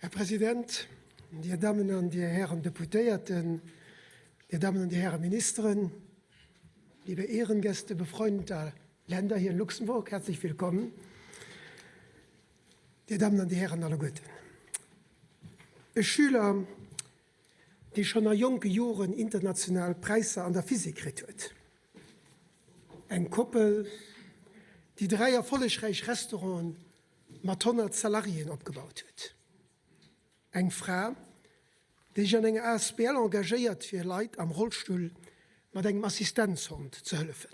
Här President, Dir Dammen an Dir Hären Deputéierten, Dir Dammen an Dir Häre Ministeren, liebe Ehrengäste befreundeter Länder hier in Luxemburg, herzlich willkommen. Dir Dammen an Dir Hären alleguerten. E Schüler, dee schonn a jonke Joren international Präisser an der Physik kritt huet. Eng Koppel, déi 3 erfollegräich Restauranten mat 100 Salariéen opgebaut huet. Eng Fra, déi sech an enger asbl engagéiert fir Leit am Rollstull mat engem Assistenzhond ze hëllefen.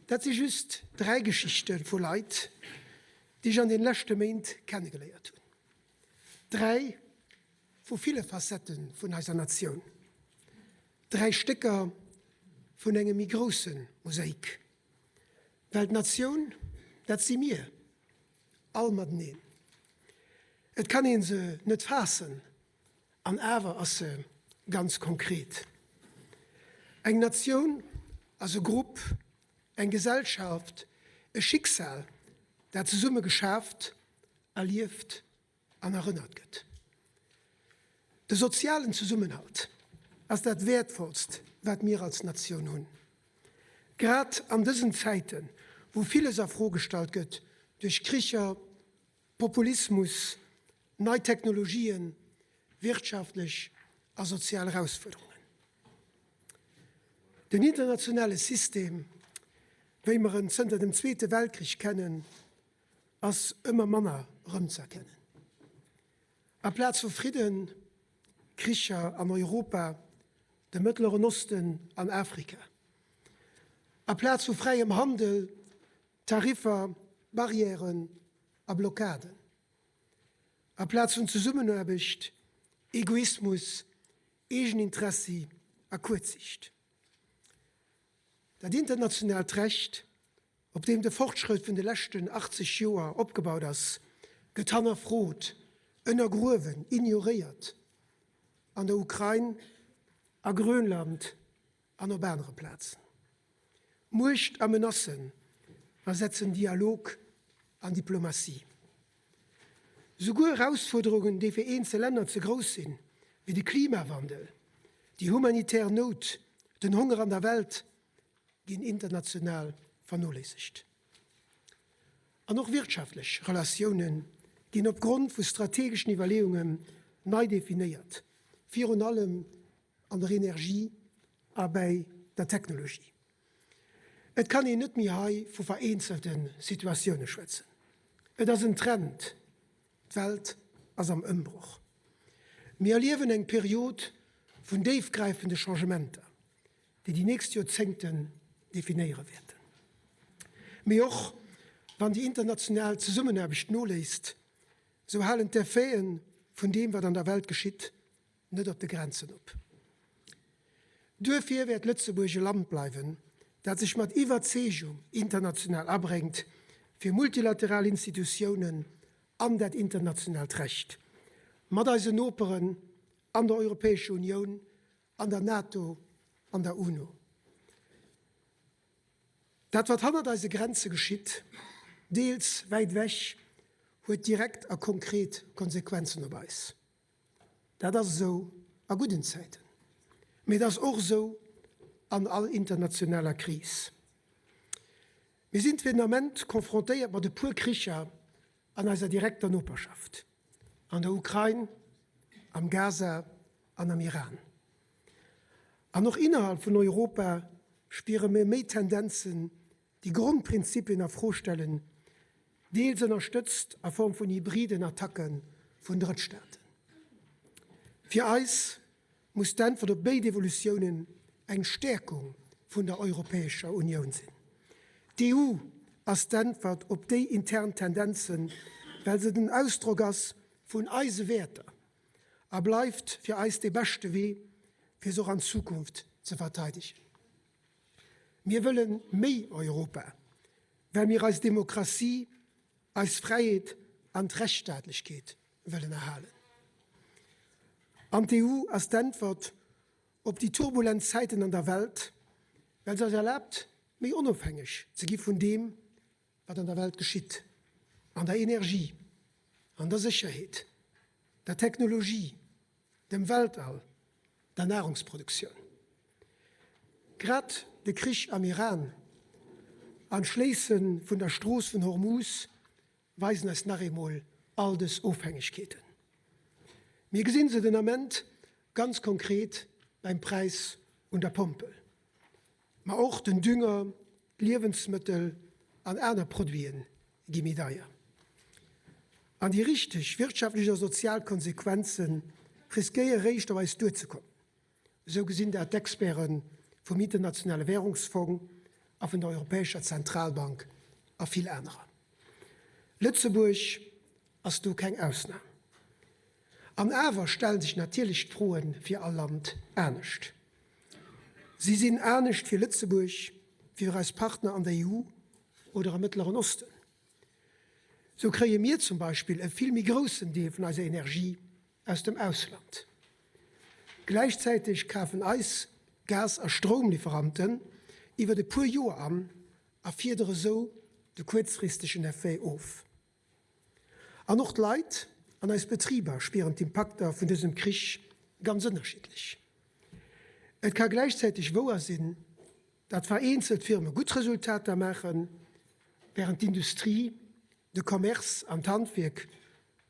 Dat si just 3 Geschichte vu Leit, déi ech an den leschte Méint kennegeléiert hunn. 3 vu ville Facettë vun eiser Natioun. 3 Stécker vun engem méi grousse Mosaik. Well d'Natioun, dat si mir, all mateneen. Et kann ee se net faassen, an awer ass se ganz konkret. Eng Natioun ass e Grupp, eng Gesellschaft, e Schicksal, dat zesumme geschaaft, erlieft an erënnert gëtt. De sozialen Zesummenhalt ass dat Wäertvollst, wat mir als Natioun hunn. Grad an dësen Zäiten, wou villes a Fro gestallt gëtt duerch Kricher, Populismus, nei Technologien, wirtschaftlech a sozial Erausfuerderungen. Den internationale System, wéi mer en zënter dem Zweete Weltkrich kennen, ass ëmmer manner erëmzëerkennen. Amplaz vu Fridden, Kricher an Europa, dem Mëttleren Osten an Afrika. Amplaz vu fräiem Handel, Tariffer, Barrièren a Blockaden. Amplaz vun Zesummenaarbecht, Egoismus, Eegeninteressi a Kuerzsicht. Dat internationaalt Recht, op deem de Fortschrëtt vun de leschten 80 Joer opgebaut ass, gëtt hannerfrot, ënnergruewen, ignoréiert, an der Ukrain, a Grönland an op anere Plazen. Muecht a Menacen ersetzen Dialog an Diplomatie. Souguer Erausfuerderungen, déi fir eenzel Länner ze grouss sinn, wéi de Klimawandel, déi humanitär Nout, den Honger an der Welt, ginn international vernoléissegt. An och wirtschaftlech Relatioune ginn opgrond vu strategeschen Iwwerleeungen nei definéiert, virun allem an der Energie a bäi der Technologie. Et kann een net méi hei vu vereenzelte Situatioune schwätzen. Et ass en Trend. D'Welt ass am Ëmbroch. Mir erliewen eng Period vun déifgräifende Changementer, déi déi nächst Joerzéngten definéiere wäerten. Mee och wann déi international Zesummenaarbecht noléisst, sou halen d'Effete vun deem, wat an der Welt geschitt, net op de Grenzen op. Duerfir wäert Lëtzebuerg e Land bleiwen, dat sech mat Iwwerzeegung international abréngt fir multilateral Institutiounen an dat internationaalt Recht, mat eisen Noperen an der Europäescher Unioun, an der NATO an der UNO. Dat wat hannert eise Grenze geschitt, deels wäit ewech, huet direkt a konkret Konsequenzen op eis. Dat ass esou a gudden Zäiten, mee et ass och esou an all internationaler Kris. Mir sinn fir den Ament confrontéiert mat e puer Kricher an eiser direkter Noperschaft, an der Ukrain, am Gaza an am Iran. An och innerhalb vun Europa spiere mir méi Tendenzen, déi Grondprinzipien a Fro stellen, deels ënnerstëtzt a Form vun hybriden Attacke vun Drëttstaaten. Fir eis muss d'Äntwert op béid Evolutiounen eng Stäerkung vun der Europäescher Unioun sinn. D'EU ass d'Äntwert op déi intern Tendenzen, well se den Ausdrock ass vun eise Wäerter a bleift fir eis dee beschte Wee, fir se och an Zukunft ze verteidegen. Mir wëlle méi Europa, well mir eis Demokratie, eis Fräiheet an d'Rechtsstaatlechkeet wëllen erhalen. An d'EU ass d'Äntwert op déi turbulent Zäiten an der Welt, well se eis erlaabt, méi onofhängeg ze gi vun deem, wat an der Welt geschitt, an der Energie, an der Sécherheet. Der Technologie, dem Weltall, der Nahrungsproduktioun. Grad de Krich am Iran an d'Schléisse vun der Strooss vun Hormuz weisen eis nach eemol all dës Ofhängegkeeten. Mir gesinn se den Ament ganz konkret beim Präis un der Pompel. Ma och den Dünger, d'Liewensmëttel an aner Produite gi méi deier. An déi richteg wirtschaftlech a sozial Konsequenze riskéiere réischt op eis duerzekommen. Esou gesinn dat d'Experte vum Internationale Wärungsfong a vun der Europäescher Zentralbank a vill anerer. Lëtzebuerg ass do keng Ausnam. An awer stellen sech natierlech d'Froe fir all Land anescht. Si sinn anescht fir Lëtzebuerg wéi fir eis Partner an der EU oder am Mëttleren Osten. Sou kréie mir zum Beispill e vill méi groussen Deel vun eiser Energie aus dem Ausland. Gläichzäiteg kafen eis Gas a Stroumliwweranten iwwert e puer Joer an a fiedere sou de kuerzfristegen Effet of. An och d'Leit an eis Betriber spieren d'Impakter vun dësem Krich ganz ënnerschiddlech. Et ka gläichzäiteg wouer sinn, datt vereenzelt Firme gutt Resultater maachen, wärend d'Industrie, de Commerce an d'Handwierk,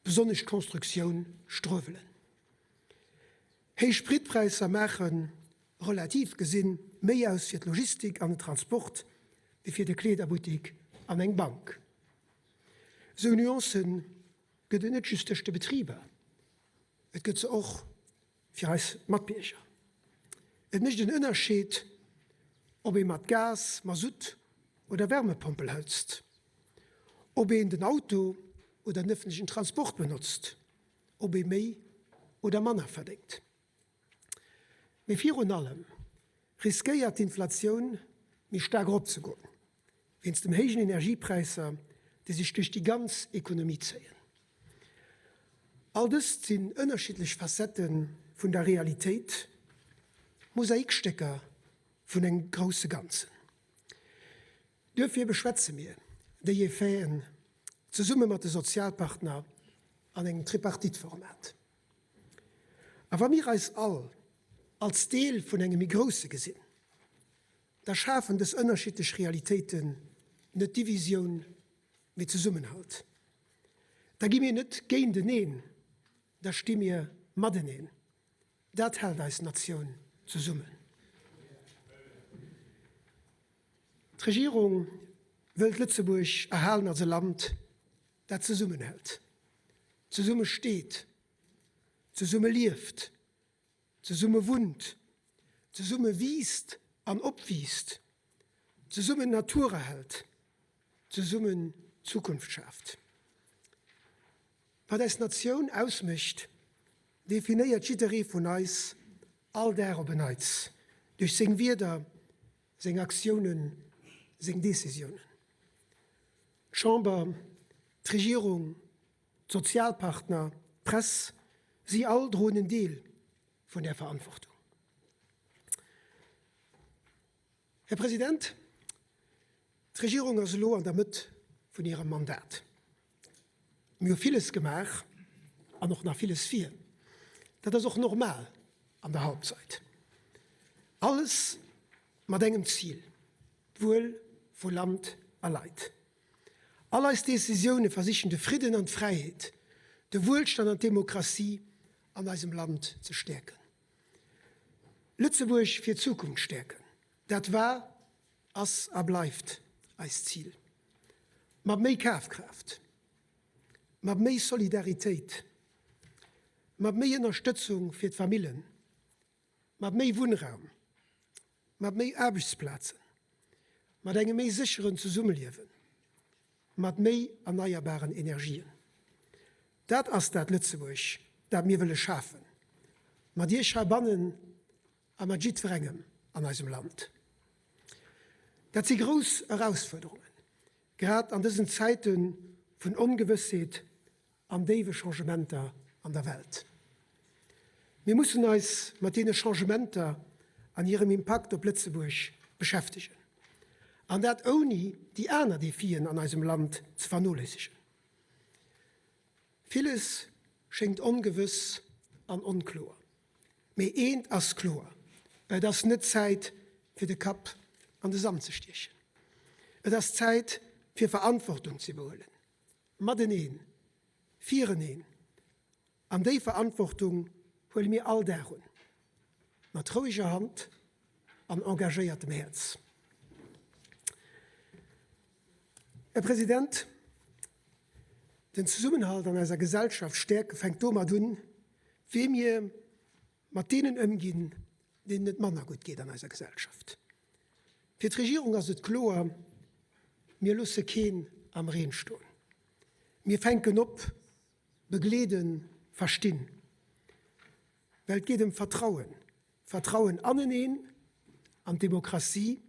besonnesch d'Constructioun, struewelen. Héich Spritpräisser maache relativ gesinn méi aus fir d'Logistik an den Transport wéi fir de Kleederbuttik an eng Bank. Esou Nuancë gëtt et net just tëscht de Betriber, et gëtt se och fir eis Matbierger. Et mécht en Ënnerscheed, ob ee mat Gas, Masutt oder Wärmepompel hëtzt, ob een den Auto oder den ëffentlechen Transport benotzt, ob ee méi oder manner verdéngt. Mee virun allem riskéiert d'Inflatioun méi staark eropzegoen, wéinst dem héijen Energiepräisser, déi sech duerch déi ganz Ekonomie zéien. All dëst sinn ënnerschiddlech Facettë vun der Realitéit, Mosaikstécker vun engem grousse Ganzen. Duerfir beschwätze mir déi Effeten zesumme mat de Sozialpartner an engem Tripartite-Format. A wa mir eis all als Deel vun engem méi grousse gesinn, da schafen dës ënnerschiddlech Realitéiten net Divisioun, mee Zesummenhalt. Da gi mir net géinteneen, da sti mir mateneen. Dat hält eis Natioun zesummen. D'Regierung wëllt Lëtzebuerg erhalen als e Land, dat zesummenhält, zesumme steet, zesumme lieft, zesumme wunnt, zesumme wiisst an opwiisst, zesummen d'Natur erhält, zesummen d'Zukunft schaaft. Wat eis Natioun ausmécht, definéiert jidderee vun eis all Dag op en Neits duerch seng Wierder, seng Aktiounen, seng Decisiounen. D'Chamber, d'Regierung, d'Sozialpartner, d'Press, si all droen en Deel vun där Verantwortung. Här President, d'Regierung ass elo an der Mëtt vun hirem Mandat. Mir hu villes gemaach an och nach villes vir. Dat ass och normal an der Halbzeit. Alles mat engem Zil, d'Wuel vu Land a Leit. All eis Decisioune versichen de Fridden an d'Fräiheet, de Wuelstand an d'Demokratie an eisem Land ze stäerken. Lëtzebuerg fir d'Zukunft stäerken, dat war, ass a bleift eist Zil. Mat méi Kafkraaft, mat méi Solidaritéit, mat méi Ënnerstëtzung fir d'Famillen, mat méi Wunnraum, mat méi Aarbechtsplazen, mat engem méi sécheren Zesummeliewen, mat méi erneierbaren Energien. Dat ass dat Lëtzebuerg, dat mir wëlle schafen, mat Iech heibannen a mat jiddwerengem an eisem Land. Dat si grouss Erausfuerderungen, grad an dësen Zäite vun Ongewëssheet an déiwe Changementer an der Welt. Mir mussen eis mat deene Changementer an hirem Impakt op Lëtzebuerg beschäftegen, an dat ouni déi aner Defien an eisem Land ze vernoléissegen. Villes. schéngt ongewëss an onkloer. Mee eent ass kloer, Et ass net Zäit, fir de Kapp an de Sand ze stiechen. Et ass Zäit, fir Verantwortung ze iwwerhuelen, mateneen, fireneen. An déi Verantwortung huele mir all Dag un, mat roueger Hand an engagéiertem Häerz. Här President, den Zesummenhalt an eiser Gesellschaft stäerke fänkt domat un, wéi mir mat deenen ëmginn, deenen et manner gutt geet an eiser Gesellschaft. Fir d'Regierung ass et kloer, Mir loosse keen am Reen stoen. Mir fänken op, begleeden, verstinn. Well et geet ëm Vertrauen, Vertrauen aneneen, an d'Demokratie,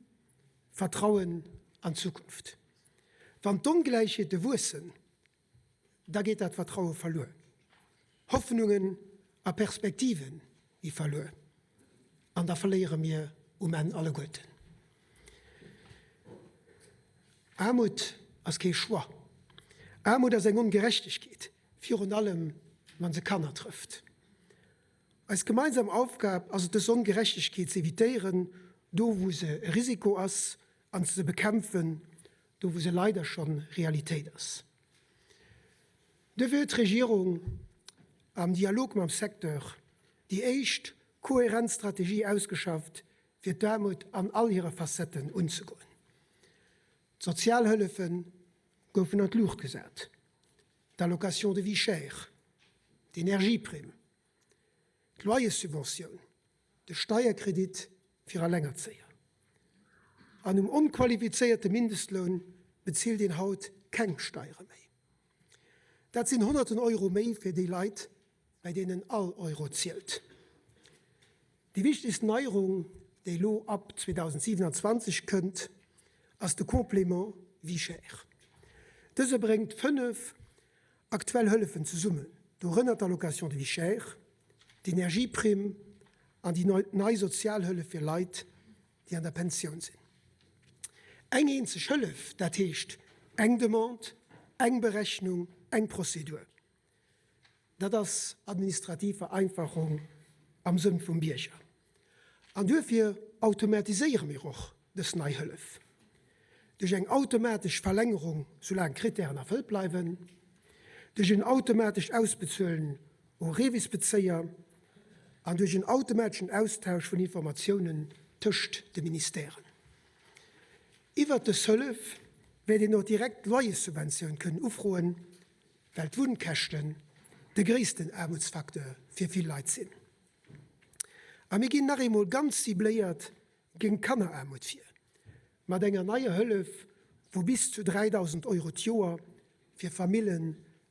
Vertrauen an d'Zukunft. Wann d'Ongläichheete wuessen, da geet dat Vertraue verluer. Hoffnungen a Perspektive gi verluer an da verléiere mir um Enn alleguerten. Aarmut ass kee Choix. Aarmut ass eng Ongerechtegkeet, virun allem wa se Kanner trëfft. Eis gemeinsam Aufgab ass et dës Ongerechtegkeet ze evitéieren, do wou se e Risiko ass, an se ze bekämpfen, do wou se leider schonn Realitéit ass. Duerfir huet d'Regierung am Dialog mam Secteur déi éischt kohärent Strategie ausgeschafft, fir d'Aarmut an all hire Facetten unzegoen. D'Sozialhëllefe goufen an d'Luucht gesat, d'Allocation de vie chère, d'Energieprimm, d'Loyerssubventioun, de Steierkredit fir Allengerzéier. An um onqualifizéierte Mindestloun bezilt een haut keng Steiere méi. Dat sinn honnerten Euro méi fir déi Leit, bäi deenen all Euro zielt. Déi wichtegst Neierung, déi elo ab 2027 kënnt, ass de Complément vie chère. Dëse bréngt 5 aktuell Hëllefen zesummen, dorënner d'Allocation de vie chère, d'Energieprimm an déi nei Sozialhëllef fir Leit, déi an der Pensioun sinn. Eng eenzeg Hëllef, dat heescht eng Demande, eng Berechnung, eng Prozedur. Dat ass administrativ Vereinfachung am Sënn vum Bierger. An duerfir automatiséiere mir och dës nei Hëllef duerch eng automatesch Verlängerung, soulaang d'Kritären erfëllt bleiwen, duerch en automatescht Ausbezuelen u Revis-Bezéier an duerch en automateschen Austausch vun Informatiounen tëscht de Ministèren. Iwwert dës Hëllef wäert een och direkt d'Loyerssubventioun kënnen ufroen, well d'Wunnkäschten de gréissten Aarmutsfacteur fir vill Leit sinn. A mir ginn nach eemol ganz cibléiert géint d'Kanneraarmut vir, mat enger neier Hëllef vu bis zu 3.000 Euro d'Joer fir Famille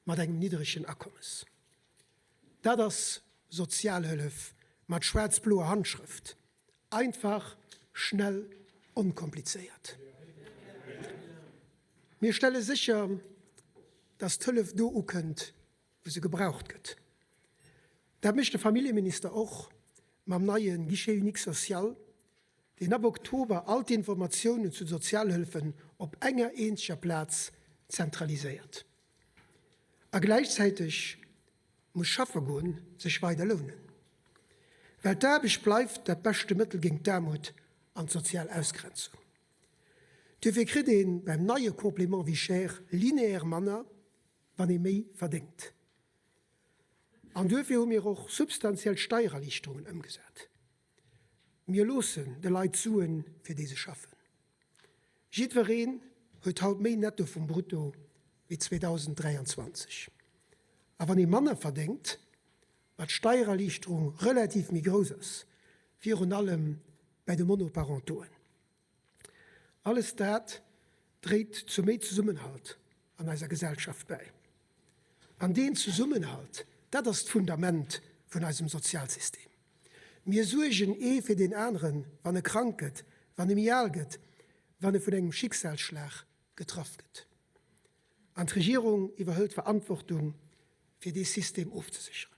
mat engem niddregen Akommes. Dat ass Sozialhëllef mat schwaarz-bloer Handschrëft, einfach, schnell, onkomplizéiert. Mir stelle sécher, dass d'Hëllef do ukënnt, wou se gebraucht gëtt. Dat mécht de Familljeminister och mam neie Guichet unique social, deen ab Oktober all d'Informatiounen zu de Sozialhëllefen op enger eenzeger Plaz zentraliséiert. A gläichzäiteg muss schaffe goen sech weider lounen. Well d'Aarbecht bleift dat beschte Mëttel géint d'Aarmut an d'sozial Ausgrenzung. Duerfir kritt ee beim neie Complément vie chère linéaire manner, wann ee méi verdéngt. An duerfir hu mir och substantiell Steiererliichterungen ëmgesat. Mir loossen de Leit d'Suen, fir déi se schaffen. Jiddwereen huet haut méi Netto vum Brutto wéi 2023. A wann ee manner verdéngt, ma d'Steiererliichterung relativ méi grouss ass, virun allem bäi de Monoparentoen. Alles dat dréit zu méi Zesummenhalt an eiser Gesellschaft bäi. An deen Zesummenhalt, dat ass d'Fundament vun eisem Sozialsystem. Mir suergen ee fir deen aneren, wann e krank gëtt, wann e méi al gëtt, wann e vun engem Schicksalsschlag getraff gëtt. An d'Regierung iwwerhëlt d'Verantwortung, fir dee System ofzesécheren.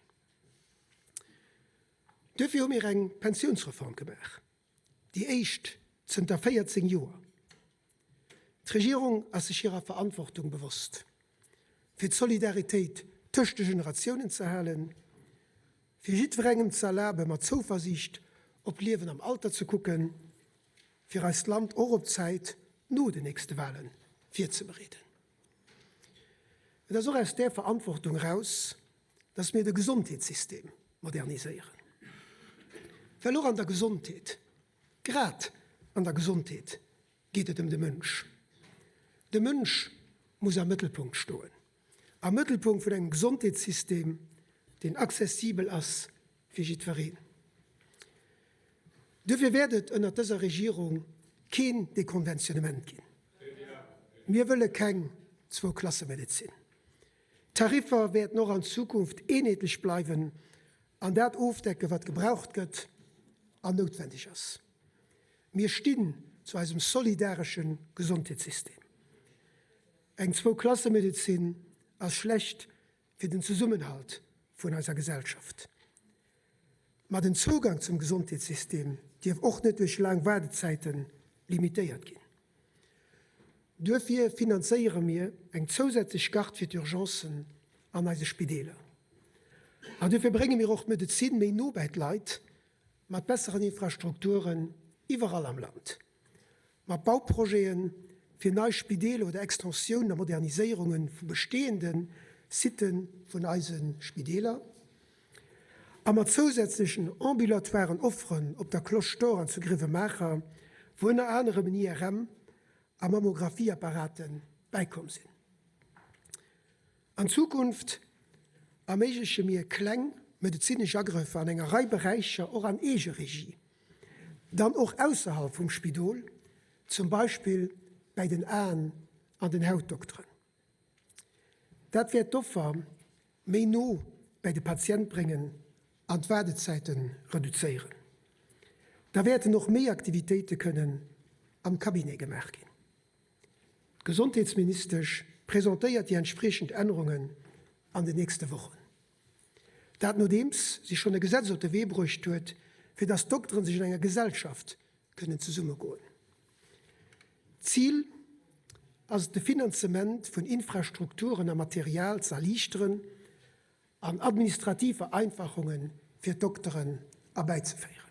Duerfir hu mir eng Pensiounsreform gemaach. Déi éischt zënter 14 Joer. D'Regierung ass sech hirer Verantwortung bewosst, fir d'Solidaritéit. tëscht de Generatiounen ze halen, fir jiddwerengem ze erlabe mat Zouversiicht op d'Liewen am Alter ze kucken, fir eist Land och op d'Zäit no den nächste Wale virzebereeden. Et ass och aus där Verantwortung eraus, dass mir de Gesondheetssystem moderniséieren. Well och an der Gesondheet, grad an der Gesondheet geet et ëm de Mënsch. De Mënsch muss am Mëttelpunkt stoen, am Mëttelpunkt vun engem Gesondheetssystem, deen accessibel ass fir jiddwereen. Duerfir wäert et ënnert dëser Regierung keen Dekonventionnement ginn. Mir wëlle keng Zwou-Klasse-Medezin. D'Tariffer wäerten och an Zukunft eenheetlech bleiwen an dat ofdecken, wat gebraucht gëtt an noutwendeg ass. Mir stinn zu eisem solidaresche Gesondheetssystem. Eng Zwou-Klasse-Medezin ass schlecht fir den Zesummenhalt vun eiser Gesellschaft. Ma den Zougang zum Gesondheetssystem dierf och net duerch laang Waardezäite limitéiert ginn. Duerfir finanzéiere mir eng zousätzlech Garde fir d'Urgencen an eise Spideeler. An duerfir brénge mir och d'Medezin méi no bäi d'Leit, mat besseren Infrastrukturen iwwerall am Land, mat Bauprojete fir nei Spideeler oder Extensiounen a Moderniséierunge vu bestehende Sitte vun eise Spideeler a mat zousätzlechen ambulatoiren Offeren op der Cloche d'Or an zu Grevenmacher, wou ënner anerem en IRM a Mammographieapparate bäikomm sinn. An Zukunft erméigleche mir kleng medezinesch Agrëffer an enger Rei Beräicher och an Eegeregie, dann och ausserhalb vum Spidol, zum Beispill bäi den Aen an den Hautdokteren. Dat wäert d'Offer méi no bäi de Patient bréngen an d'Waardezäite reduzéieren. Da wäerten och méi Aktivitéite kënnen am Cabinet gemaach ginn. D'Gesondheetsministesch presentéiert déi entspriechend Ännerungen an den nächste Wochen. Dat nodeems si schonn e Gesetz op de Wee bruecht huet, fir datt d'Dokteren sech an enger Gesellschaft kënnen zesummegoen. Zil ass et de Finanzement vun Infrastrukturen a Material ze erliichteren an administrativ Vereinfachunge fir d'Dokteren erbäizeféieren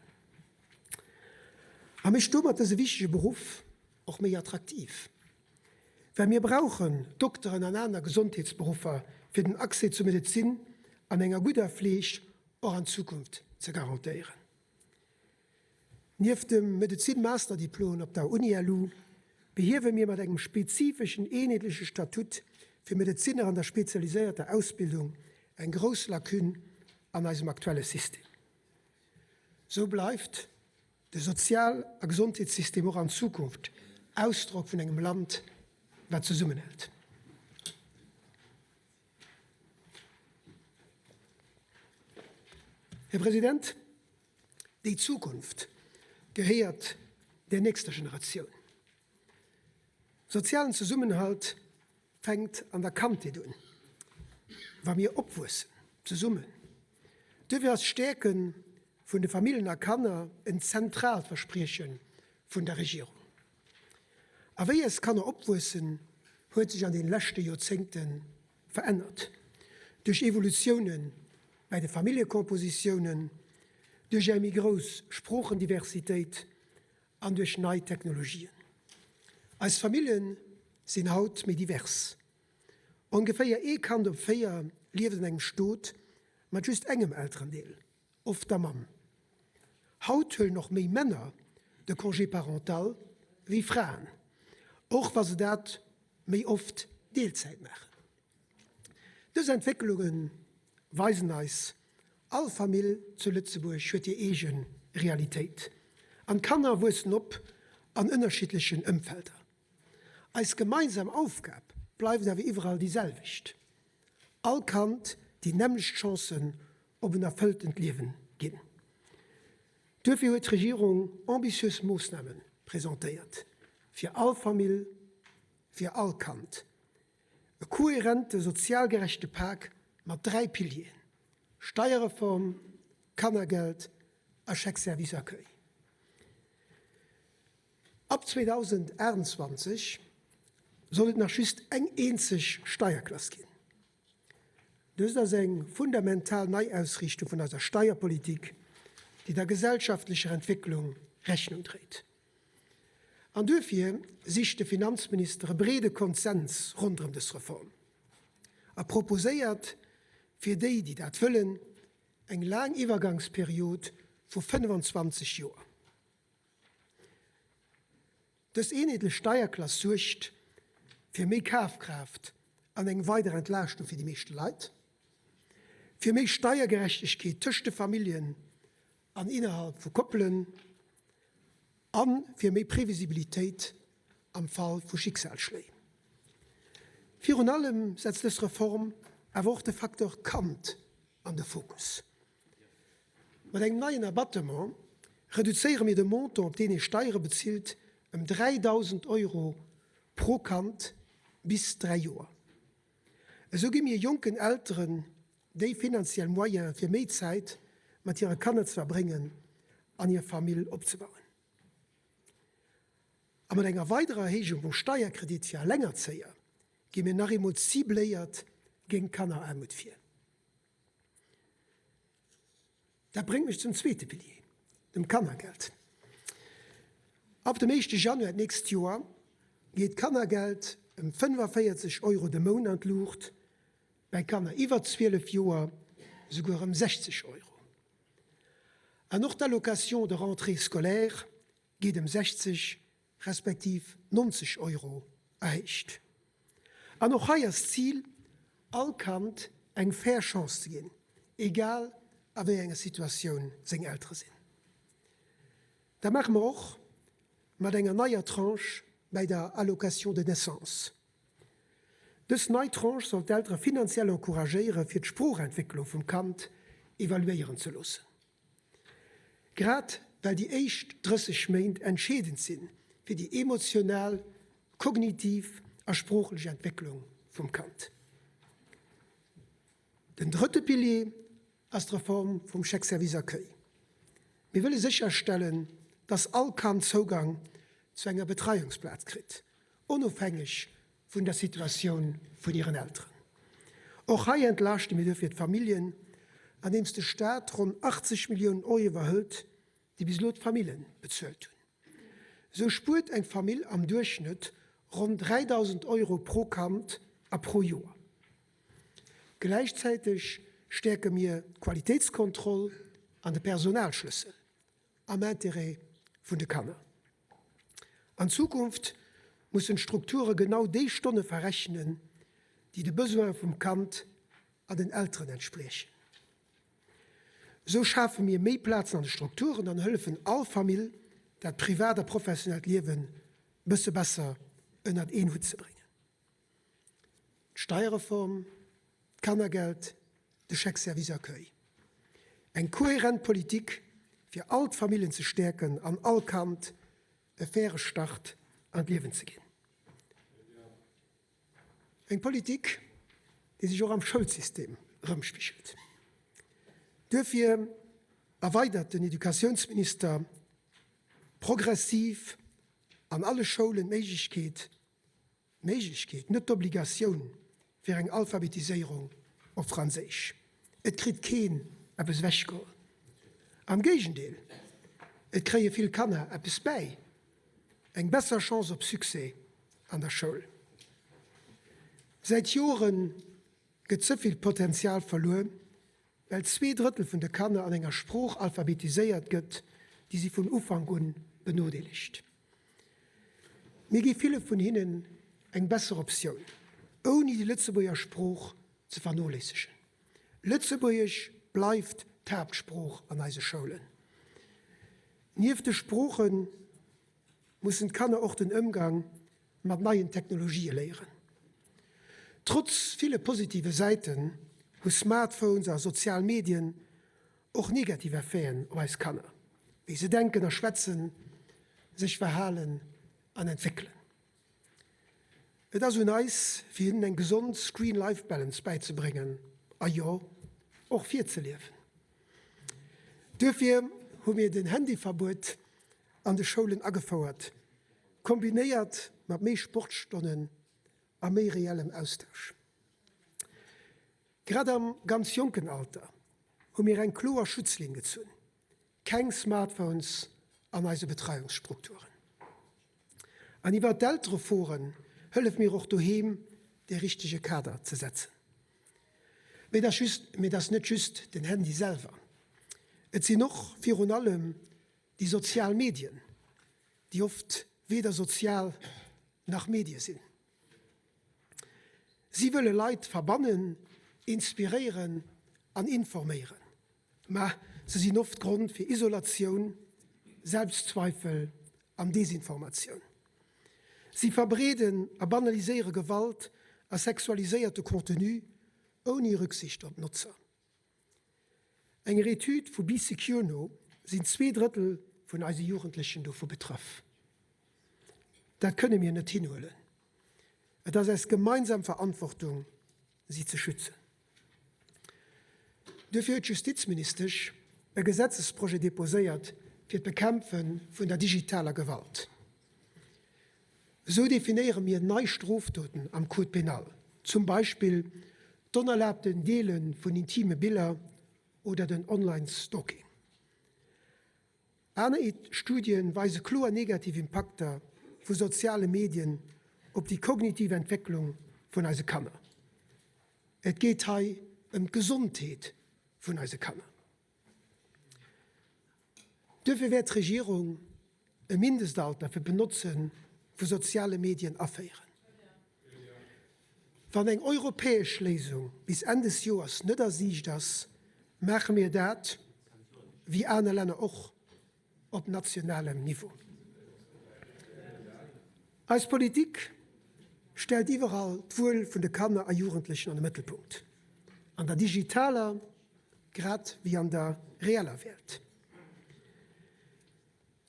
a mécht domat dëse wichtege Beruff och méi attraktiv. Well mir brauchen Dokteren an aner Gesondheetsberuffer, fir den Accès zur Medezin an enger gudder Fleeg och an Zukunft ze garantéieren. Nieft dem Medezin-Masterdiplom op der UniLu behiewe mir mat engem spezifeschen eenheetleche Statut fir Medezinner an der spezialiséierter Ausbildung eng grouss Lacune an eisem aktuelle System. Sou bleift de Sozial a Gesondheetssystem och an Zukunft Ausdrock vun engem Land, wat zesummenhält. Här President, déi Zukunft gehéiert der nächster Generatioun. Sozialen Zesummenhalt fänkt an der Kandheet un, wa mir opwuessen zesummen. Duerfir ass d'Stäerke vun de Familljen a Kanner en zentraalt Versprieche vun der Regierung. A wéi eis Kanner opwuessen, huet sech an de leschte Joerzéngte verännert, duerch Evolutioune bäi de Familljecompositiounen, duerch eng méi grouss Sproochendiversitéit an duerch nei Technologien. Eis Famillje sinn haut méi divers. Ongeféier ee Kand op 4 lieft an engem Stot mat just engem Elterendeel, oft der Mamm. Haut huelen och méi Männer de Congé parental wéi Fraen, och wa se dat méi oft Deelzäit maachen. Dës Entwécklunge weisen eis, All Famill zu Lëtzebuerg huet hir eege Realitéit an d'Kanner wuessen op an ënnerschiddlechen Ëmfelder. Eis gemeinsam Aufgab bleift awer iwwerall déi selwecht, all Kand déi nämmlecht Chancen op en erfëlltent Liewen ginn. Duerfir huet d'Regierung ambitiös Moossname presentéiert, fir all Famill, fir all Kand. E kohärente sozial gerechte Pak mat 3 Pilieren, Steierreform, Kannergeld a Chèque service accueil. Ab 2028 soll et nach just eng eenzeg Steierklass ginn. Dëst ass eng fundamental Neiausriichtung vun eiser Steierpolitik, déi der gesellschaftlecher Entwécklung Rechnung dréit. An duerfir sicht de Finanzminister e breede Konsens ronderëm dës Reform a proposéiert fir déi, déi dat wëllen, eng laang Iwwergangsperiod vu 25 Joer. Dës eenheetlech Steierklass suergt fir méi Kafkraaft an eng weider Entlaaschtung fir déi meeschte Leit, fir méi Steiergerechtegkeet tëscht de Familljen an innerhalb vu Koppelen a fir méi Previsibilitéit am Fall vu Schicksalsschléi. Virun allem setzt dës Reform awer och de Facteur Kand an de Fokus. Mat engem neien Abattement reduzéiere mir de Montant, op deen ee Steiere bezilt, ëm 3.000 Euro pro Kand bis 3 Joer. Esou gi mir jonken Elteren déi finanziell Moyene fir méi Zäit mat hire Kanner ze verbréngen an hir Famill opzebauen. A mat enger weiderer Erhéijung vum Steierkredit fir Allengerzéier gi mir nach eemol cibléiert géint d'Kanneraarmut vir. Dat bréngt mech zum zweete Pilier, dem Kannergeld. Ab dem éischte Januar d'nächst Joer geet d'Kannergeld ëm 45 Euro de Mount an d'Luucht, bei Kanner iwwer 12 Joer esouguer ëm 60 Euro. An och d'Allocation de rentrée scolaire geet ëm 60 respektiv 90 Euro erhéicht. An och hei ass d'Zil, all Kand eng fair Chance ze ginn, egal a wéi enger Situatioun seng Eltere sinn. Dat maache mer och mat enger neier Tranche bäi der Allocation de naissance. Dës nei Tranche soll d'Eltere finanziell encouragéiere fir d'Sproochentwécklung vum Kand evaluéieren ze loossen. Grad well déi éischt 30 Méint entscheedend si fir déi emotional, kognitiv a sproochlech Entwécklung vum Kand. Den drëtte Pilier ass d'Reform vum Chèque service accueil. Mir wëlle sécherstellen, dass all Kand Zougang zu enger Betreiungsplaz kritt, onofhängeg vun der Situatioun vun hiren Elteren. Och hei entlaaschte mir duerfir d'Familljen, andeems de Staat ronn 80 Milliounen Euro iwwerhëlt, déi bis elo d'Famille bezuelt hunn. Esou spuert eng Famill am Duerchschnëtt ronn 3.000 Euro pro Kand a pro Joer. Gläichzäiteg stäerke mir d'Qualitéitskontroll an de Personalschlëssel am Interêt vun de Kanner. An Zukunft mussen d'Strukture genau déi Stonne verrechnen, déi de Besoine vum Kand an den Elteren entspriechen. Esou schafe mir méi Plazen an de Strukturen an hëllefen all Famill, dat privat a professionellt Liewe bësse besser ënnert een Hutt ze bréngen. D'Steierreform, d'Kannergeld, de Chèque service accueil. Eng kohärent Politik, fir all d'Famillen ze stäerken an all Kand e faire Start an d'Liewen ze ginn. Eng Politik, déi sech och am Schoulsystem erëmspigelt. Duerfir erweidert den Educatiounsminister progressiv an alle Schoulen d'Méiglechkeet, D'Méiglechkeet, net d'Obligatioun fir eng Alphabetiséierung op Franséisch. Et kritt keen eppes ewechgeholl. Am Géigendeel, et kréie vill Kanner eppes bäi, eng besser Chance op Succès an der Schoul. Säit Jore gëtt ze vill Potenzial verluer, well 2/3 vun de Kanner an enger Sprooch alphabetiséiert gëtt, déi si vun Ufank un benodeelegt. Mir gi ville vun hinnen eng besser Optioun, ouni déi Lëtzebuerger Sprooch ze vernoléissegen. Lëtzebuergesch bleift d'Haaptsprooch an eise Schoulen. Nieft de Sprooche mussen d'Kanner och den Ëmgang mat neien Technologië léieren. Trotz ville positive Säiten hu Smartphones a sozial Medien och negativ Effeten op eis Kanner, wéi se denken a schwätzen, sech verhalen an entwéckelen. Et ass un eis, fir hinnen eng gesond Screen-Life-Balance bäizebréngen a jo, och virzeliewen. Duerfir hu mir den Handyverbuet an de Schoulen agefouert, kombinéiert mat méi Sportstonnen a méi reellem Austausch. Grad am ganz jonken Alter hu mir eng kloer Schutzlinn gezunn, Keng Smartphones an eise Betreiungsstrukturen. An iwwer d'Eltereforen hëllef mir och doheem de richtege Kader ze setzen. Mee et ass mee et ass net just den Handy selwer, et sinn och virun allem déi sozial Medien, déi oft weder sozial nach Medie sinn. Si wëlle Leit verbannen, inspiréieren an informéieren, ma se sinn oft Grond fir Isolatioun, Selbstzweifel an Desinformatioun. Si verbreeden a banaliséiere Gewalt a sexualiséierte Contenu ouni Rücksicht op d'Notzer. Enger Etüd vu Bee Secure no sinn 2/3 vun eise Jugendlechen dovu betraff. Dat kënne mir net hinhuelen. Et ass eis gemeinsam Verantwortung, si ze schützen. Duerfir huet d'Justizministesch e Gesetzesprojet deposéiert fir d'Bekämpfe vun der digitaler Gewalt. Esou definéiere mir nei Strofdoten am Code pénal, zum Beispill d'onerlaabten Deele vun intime Biller oder den Online-Stalking. Aner Studie weise kloer negativ Impakter vu soziale Medien op déi kognitiv Entwécklung vun eise Kanner. Et geet hei ëm d'Gesondheet vun eise Kanner. Duerfir wäert d'Regierung e Mindestalter fir d'Benotze vu soziale Medien aféieren. Wann eng europäesch Léisung bis Enn des Joers net a Siicht ass, maache mir dat, wéi aner Länner och, op nationalem Niveau. Eis Politik stellt iwwerall d'Wuel vun de Kanner a Jugendlechen an de Mëttelpunkt, an der digitaler grad wéi an der reeller Welt.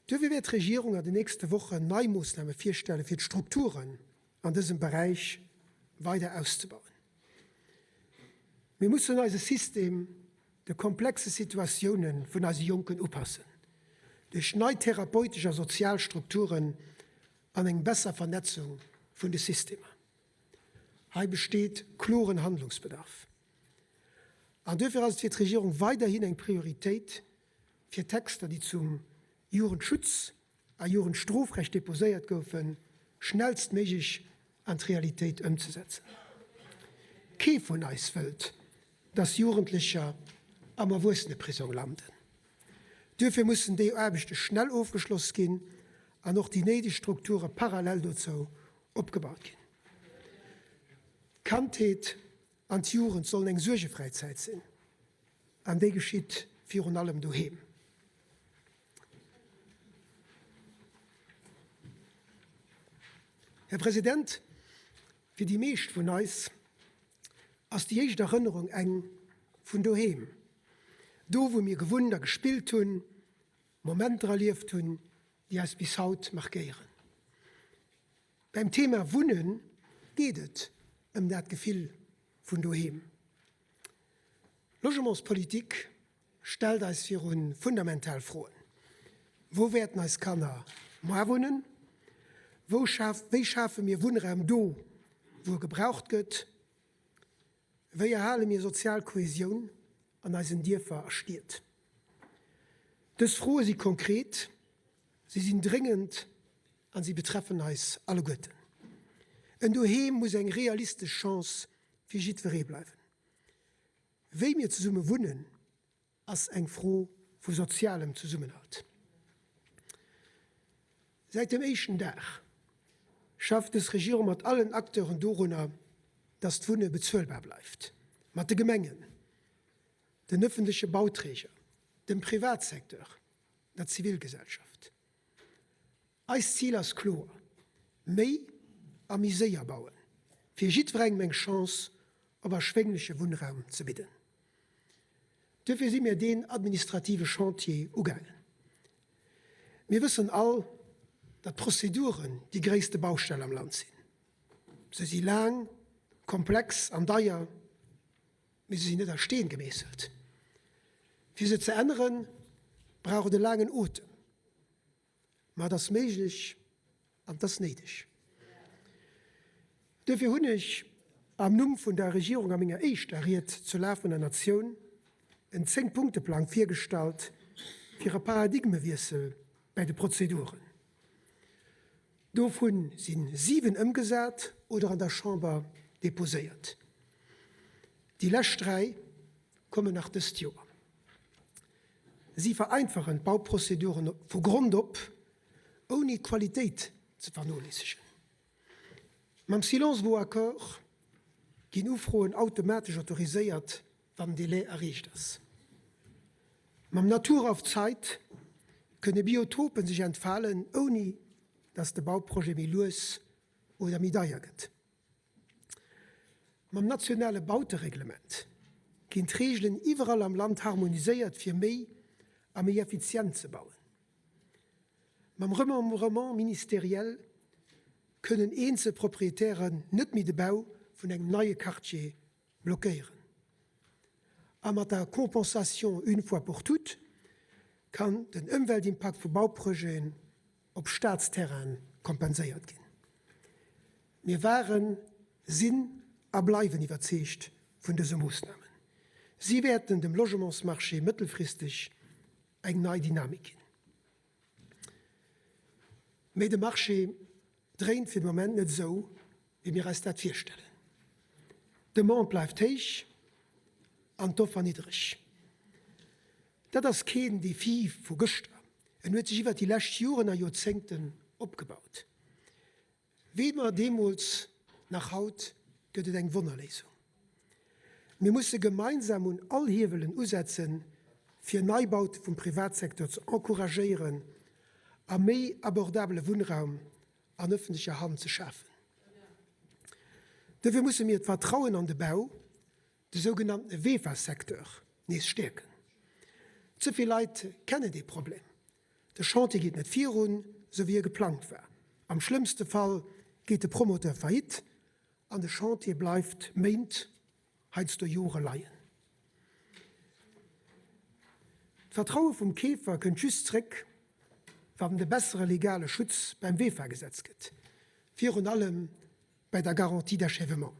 Duerfir wäert d'Regierung an den nächste Wochen nei Moossname virstelle fir d'Strukturen an dësem Beräich weider auszebauen. Mir mussen eise System de komplexe Situatioune vun eise Jonken upassen, duerch nei therapeutesch a sozial Strukturen an eng besser Vernetzung vun de Systemer. Hei besteet kloren Handlungsbedarf. An duerfir ass et fir d'Regierung weiderhin eng Prioritéit, fir Texter, déi zum Jugendschutz a Jugendstrofrecht deposéiert goufen, schnellstméiglech an d'Realitéit ëmzesetzen. Kee vun eis wëllt, dass Jugendlecher am Erwuesseneprisong landen. Duerfir mussen déi Aarbechte schnell ofgeschloss ginn an och déi néideg Strukture parallel dozou opgebaut ginn. D'Kandheet an d'Jugend sollen eng suergefräi Zäit sinn, an déi geschitt virun allem doheem. Här President, fir déi meescht vun eis ass déi éischt Erënnerung eng vun doheem, do wou mir gewunnt a gespillt hunn, Momenter erlieft hunn, déi eis bis haut markéieren. Beim Thema Wunnen geet et ëm dat Gefill vun doheem. Logementspolitik stellt eis viru fundamental Froen, Wou wäerten eis Kanner moar wunnen? Wou schaf, wéi schafe mir Wunnraum do, wou e gebraucht gëtt? Wéi erhale mir sozial Kohesioun an eisen Dierfer a Stied? Dës Froe si konkret, si sinn dréngend a si betreffen eis alleguerten. En Doheem muss eng realistesch Chance fir jiddweree bleiwen. Wéi mir zesumme wunnen, ass eng Fro vu sozialem Zesummenhalt. Säit dem éischten Dag schafft dës Regierung mat allen Acteuren dorunner, dass d'Wunne bezuelbar bleift, mat de Gemengen, den ëffentleche Bauträger, dem Privatsecteur, der Zivilgesellschaft. Eist Zil ass kloer, méi a méi séier bauen, fir jiddwerengem eng Chance op erschwéngleche Wunnraum ze bidden. Duerfir si mir deen administrative Chantier ugaangen. Mir wëssen all, datt d'Prozeduren déi gréisste Baustell am Land sinn. Se si laang, komplex an deier, mee se sinn net a Steen gemeesselt. Fir se ze änneren, brauch et e laangen Otem. Ma et ass méiglech an et ass néideg. Duerfir hunn ech. am Numm vun der Regierung a menger éischter Ried zur Lag vun der Natioun en Zéngpunkteplang virgestallt fir e Paradigmewiessel bäi de Prozeduren. Dovu si 7 ëmgesat oder an der Chamber deposéiert. Déi lescht 3 kommen nach dëst Joer. Si vereinfachen d'Bauprozeduren vu Grond op, ouni d'Qualitéit ze vernoléissegen. Mam Silence vaut accord ginn Ufroen automatesch autoriséiert, wann den Delai erreecht ass. Mam Natur auf Zeit kënne Biotopen sech entfalen, ouni datt de Bauprojet méi lues oder méi deier gëtt. Mam nationale Bautereglement ginn d'Reegelen iwwerall am Land harmoniséiert, fir méi a méi effizient ze bauen. Mam Remembrement ministériel kënnen eenzel Proprietären net méi de Bau vun engem neie Quartier blockéieren. A mat der Compensation une fois pour toutes kann den Ëmweltimpakt vu Bauprojeten op Staatsterraine kompenséiert ginn. Mir waren, sinn a bleiwen iwwerzeegt vun dëse Moossnamen. Si wäerten dem Logementsmarché mëttelfristeg eng nei Dynamik ginn. Mee de Marché dréint fir de Moment net esou, wéi mir eis dat virstellen. D'Demande bleift héich an d'Offer niddereg. Dat ass keen Defi vu gëschter, en huet sech iwwert déi lescht Joren a Joerzéngten opgebaut. Weder deemools nach haut gëtt et eng Wonnerléisung. Mir musse gemeinsam un all Hiewelen usetzen, fir Neibaute vum Privatsecteur ze encouragéieren a méi abordabele Wunnraum an ëffentlecher Hand ze schafen. Dofir musse mir d'Vertrauen an de Bau, de sougenannte VEFA-Secteur, nees stäerken. Ze vill Leit kennen dee Problem. De Chantier geet net virun, sou wéi e geplangt war. Am schlëmmste Fall geet de Promoteur faillite an de Chantier bleift Méint, heiansdo Jore leien. D'Vertraue vum Keefer kënnt just zréck, wann et e bessere legale Schutz beim VEFA-Gesetz gëtt, virun allem bei der Garantie d'achèvement.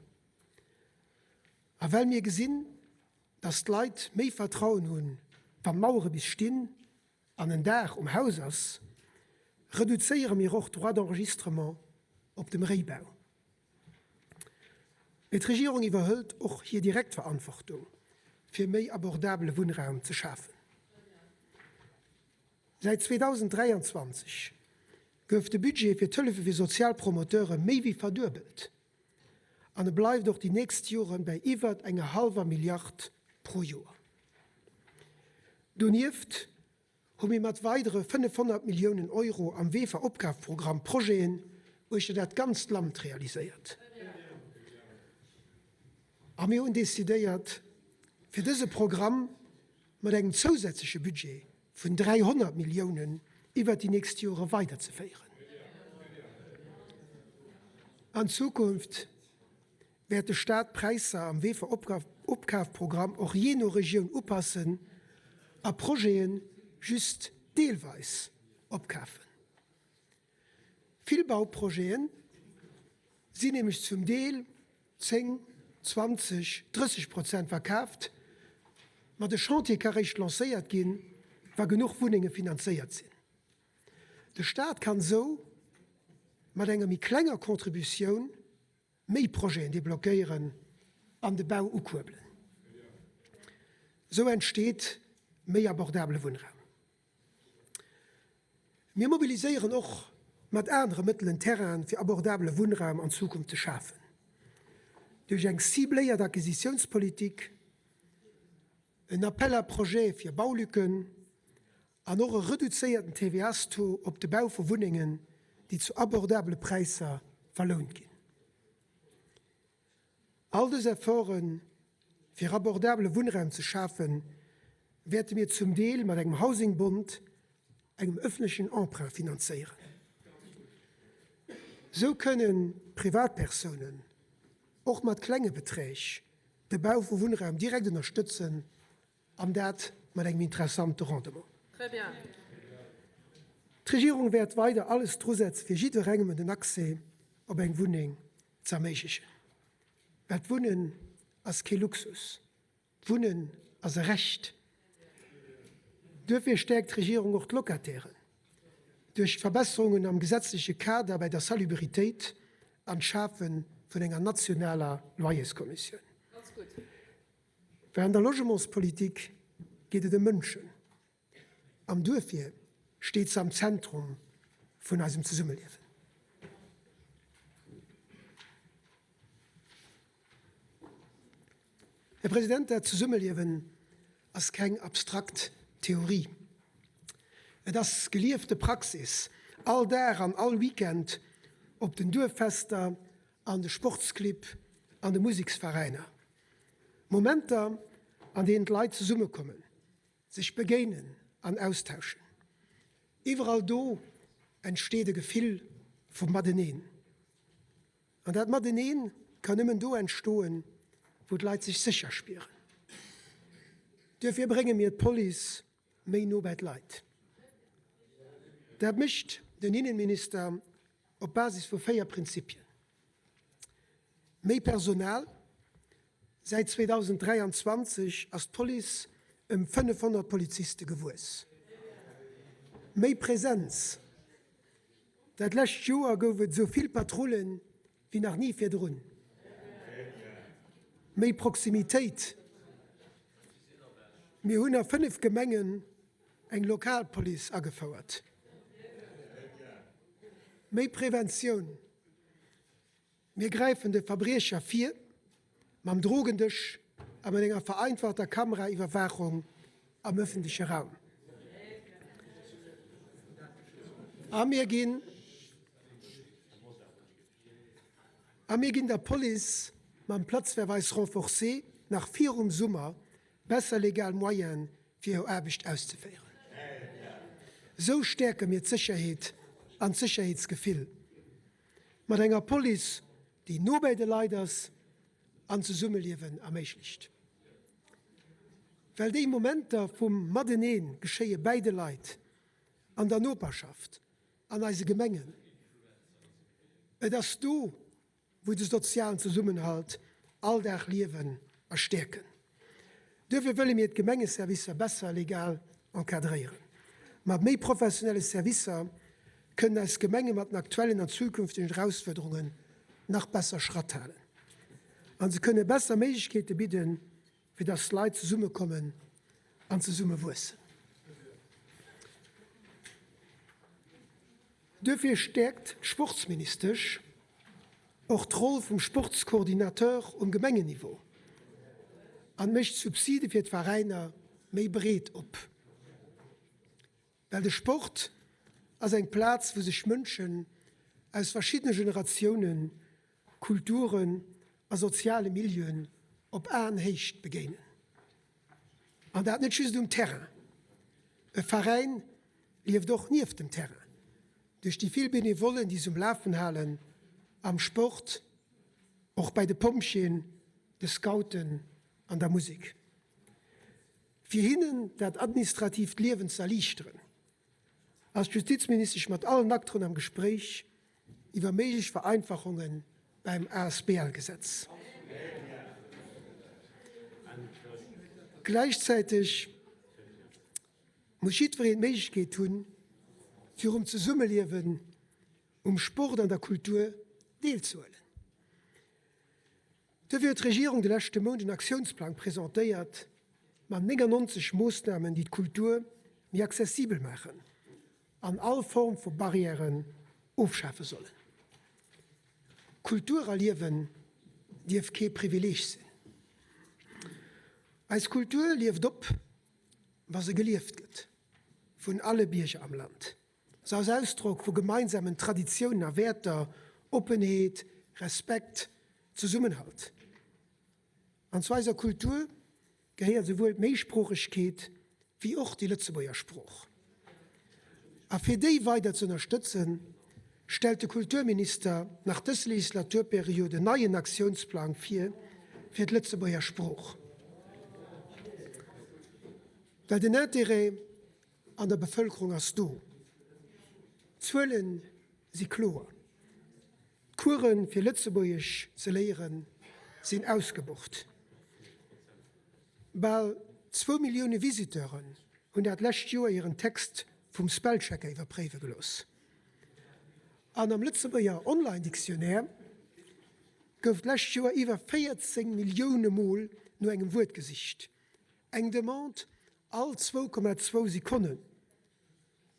A well mir gesinn, dass d'Leit méi Vertrauen hunn, wa Mauere bis stinn, an en Daach um Haus ass, reduzéiere mir och d'Droits d'enregistrement op dem Réibau. Mee d'Regierung iwwerhëlt och hir direkt Verantwortung, fir méi abordabele Wunnraum ze schafen. Säit 2023 gouf de Budget fir d'Hëllefe fir sozial Promoteure méi wéi verduebelt an e bleift och déi nächst Jore bäi iwwert enger hallwer Milliard pro Joer. Donieft hu mir mat weidere 500 Milliounen Euro am WEFA-Opkafprogramm Projeten uechter dat ganzt Land realiséiert. A mir hunn decidéiert, fir dëse Programm mat engem zousätzleche Budget vun 300 Milliounen iwwert déi nächst Jore weiderzeféieren. An Zukunft wäert de Staat d'Präisser am WEFA-Opkafprogramm och jee no Regioun upassen a Projete just deelweis opkafen. Vill Bauprojete sinn nämlech zum Deel 10, 20, 30 Prozent verkaaft, ma de Chantier ka réischt lancéiert ginn, wa genuch Wunnenge finanzéiert sinn. De Staat kann esou mat enger méi klenger Contributioun méi Projeten deblockéieren an de Bau ukuerbelen. Esou entsteet méi abordabele Wunnraum. Mir mobiliséieren och mat anere Mëttelen Terrainen, fir abordabele Wunnraum an Zukunft ze schafen. Duerch eng cibléiert Acquisitiounspolitik, en Appel à projets fir Baulücken an och e reduzéierten TVA-s-Taux op de Bau vu Wunnengen, déi zu abordabele Präisser verlount ginn. All dës Efforte fir abordabele Wunnraum ze schafen, wäerte mir zum Deel mat engem Housing Bond, engem ëffentlechen Emprunt finanzéieren. Sou kënne Privatpersounen och mat klenge Beträg de Bau vu Wunnraum direkt ënnerstëtzen An dat mat engem interessante Rendement. D'Regierung wäert weider alles drusetze fir jidderengem den Accès op eng Wunneng ze erméiglechen. Well d'Wunnen ass kee Luxus, d'Wunnen ass e Recht. Duerfir stäerkt d'Regierung och d'Locatairen duerch d'Verbesserungen am gesetzleche Kader bei der Salubritéit an d'Schafe vun enger nationaler Loyerskommissioun. Well an der Logementspolitik geet et ëm Mënschen. An duerfir steet se am Zentrum vun eisem Zesummeliewen. Här President, dat Zesummeliewen ass keng abstrakt Theorie. Et ass geliefte Praxis, all Dag an all Weekend op den Duerffester, an de Sportsclibb, an de Museksveräiner. Momenter, an deenen d'Leit zesummekommen, sech begéinen an austauschen. Iwwerall do entsteet e Gefill vu Mateneen. An dat Mateneen kann nëmmen do entstoen, wou d'Leit sech sécher spieren. Duerfir brénge mir d'Police méi no bäi d'Leit. Dat mécht den Innenminister op Basis vu 4 Prinzipien. Méi Personal, Säit 2023 ass d'Police ëm 500 Poliziste gewuess. Méi Presenz, Dat lescht Joer gouf et esou vill Patrullen wéi nach ni virdrun. Méi Proximitéit, Mir hunn a 5 Gemengen eng Lokalpolice agefouert. Méi Preventioun, Mir gräifen de Verbriecher vir, mam Drogendësch a mat enger vereinfachter Kameraiwwerwaachung am ëffentleche Raum. A mir ginn a mir ginn der Police mam Platzverweis renforcé nach virum Summer besser legal Moyene fir hir Aarbecht auszeféieren. Esou stäerke mir d'Sécherheet an d'Sécherheetsgefill. Mat enger Police, déi no bäi de Leit ass an d'Zesummeliewen erméiglecht. Well déi Momenter vum Mateneen geschéie bäi de Leit, an der Noperschaft, an eise Gemengen. Et ass do, wou de sozialen Zesummenhalt all Dag liewen a stäerken. Duerfir wëlle mir d'Gemengeservicer besser legal encadréieren. Mat méi professionelle Servicer kënnen eis Gemenge mat den aktuellen an zukünftegen Erausfuerderungen nach besser Schratt halen a se kënne besser Méiglechkeete bidden, fir dass d'Leit zesummekommen an zesumme wuessen. Duerfir stäerkt d'Sportsministesch och d'Roll vum Sportscoordinateur um Gemengenniveau an mécht d'Subside fir d'Veräiner méi breet op. Well de Sport ass eng Plaz, wou sech Mënschen aus verschiddene Generatiounen, Kulturen a soziale Milieuen op Aenhéicht begéinen. An dat net just um Terrain. E Veräin lieft och nieft dem Terrain, duerch déi vill Benevollen, déi se um Lafen halen, am Sport, och bäi de Pompjeeën, de Scouten an der Musek. Fir hinnen dat administratiivt Liewen ze erliichteren, ass d'Justizministesch mat allen Acteuren am Gespréich iwwer méiglech Vereinfachunge beim ASBL-Gesetz. Gläichzäiteg muss jiddwereen d'Méiglechkeet hunn, fir um Zesummeliewen, um Sport an der Kultur deelzehuelen. Duerfir huet d'Regierung de leschte Mount en Aktiounsplang presentéiert mat 99 Moossnamen, déi d'Kultur méi accessibel maachen an all Form vu Barrièren ofschafe sollen. Kultur erliewen dierf kee Privileeg sinn. Eis Kultur lieft op, wa se gelieft gëtt vun alle Bierger am Land. Se ass Ausdrock vu gemeinsamen Traditiounen a Wäerter, Oppenheet, Respekt, Zesummenhalt. An zu eiser Kultur gehéiert esouwuel d'Méisproochegkeet wéi och déi Lëtzebuerger Sprooch. A fir déi weider ze ënnerstëtzen, stellt de Kulturminister nach dës Legislaturperiod en neien Aktiounsplang vir fir d'Lëtzebuerger Sprooch. Well den Intérêt an der Bevëlkerung ass do. D'Zuele si kloer. D'Coursen, fir Lëtzebuergesch ze léieren, sinn ausgebucht. Bal zwou Millioune Visiteuren hunn dat lescht Joer hiren Text vum Spellchecker iwwerpréiwe gelooss. An am Lëtzebuerger Online-Dictionnaire gouf d'lescht Joer iwwer 14 Millioune Mol no engem Wuert gesicht, eng Demande all 2,2 Sekonnen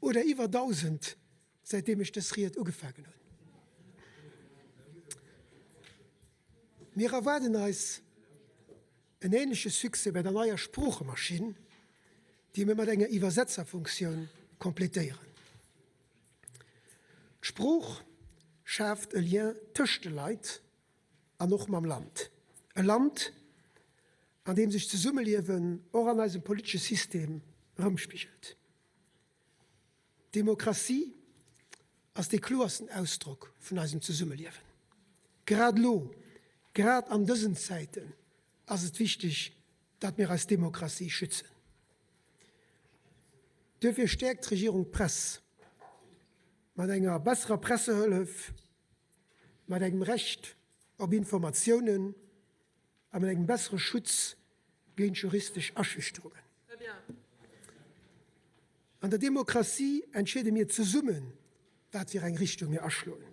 oder iwwer 1.000 säitdeem ech dës Ried ugefaangen hunn. Mir erwaarden eis en änleche Succès bei der neier Sproochemaschinn, déi mir mat enger Iwwersetzerfunktioun completéieren. D'Sprooch schaaft e Lien tëscht de Leit an och mam Land. E Land, an deem sech d'Zesummeliewen och an eisem politesche System erëmspigelt. D'Demokratie ass dee kloersten Ausdrock vun eisem Zesummeliewen. Grad elo, grad an dësen Zäiten ass et wichteg, datt mir eis Demokratie schützen. Duerfir stäerkt d'Regierung d'Press mat enger besserer Pressehëllef, mat engem Recht op Informatiounen a mat engem bessere Schutz géint juristesch Aschüchterungen. An der Demokratie entscheede mir zesummen, wat fir eng Richtung mir aschloen,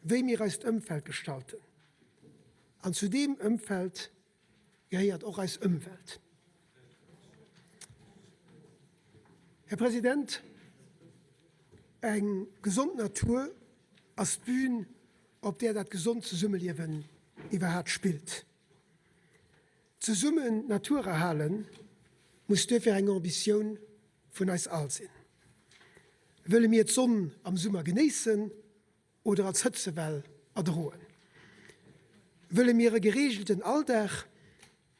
wéi mir eist Ëmfeld gestalten. An zu deem Ëmfeld gehéiert och eis Ëmwelt. Här President, eng gesond Natur ass d'Bün, op där dat gesond Zesummeliewen iwwerhaapt spillt. Zesummen d'Natur erhalen, muss duerfir eng Ambitioun vun eis all sinn. Wëlle mir d'Sonn am Summer genéissen oder als Hëtzewell erdroen? Wëlle mir e gereegelten Alldag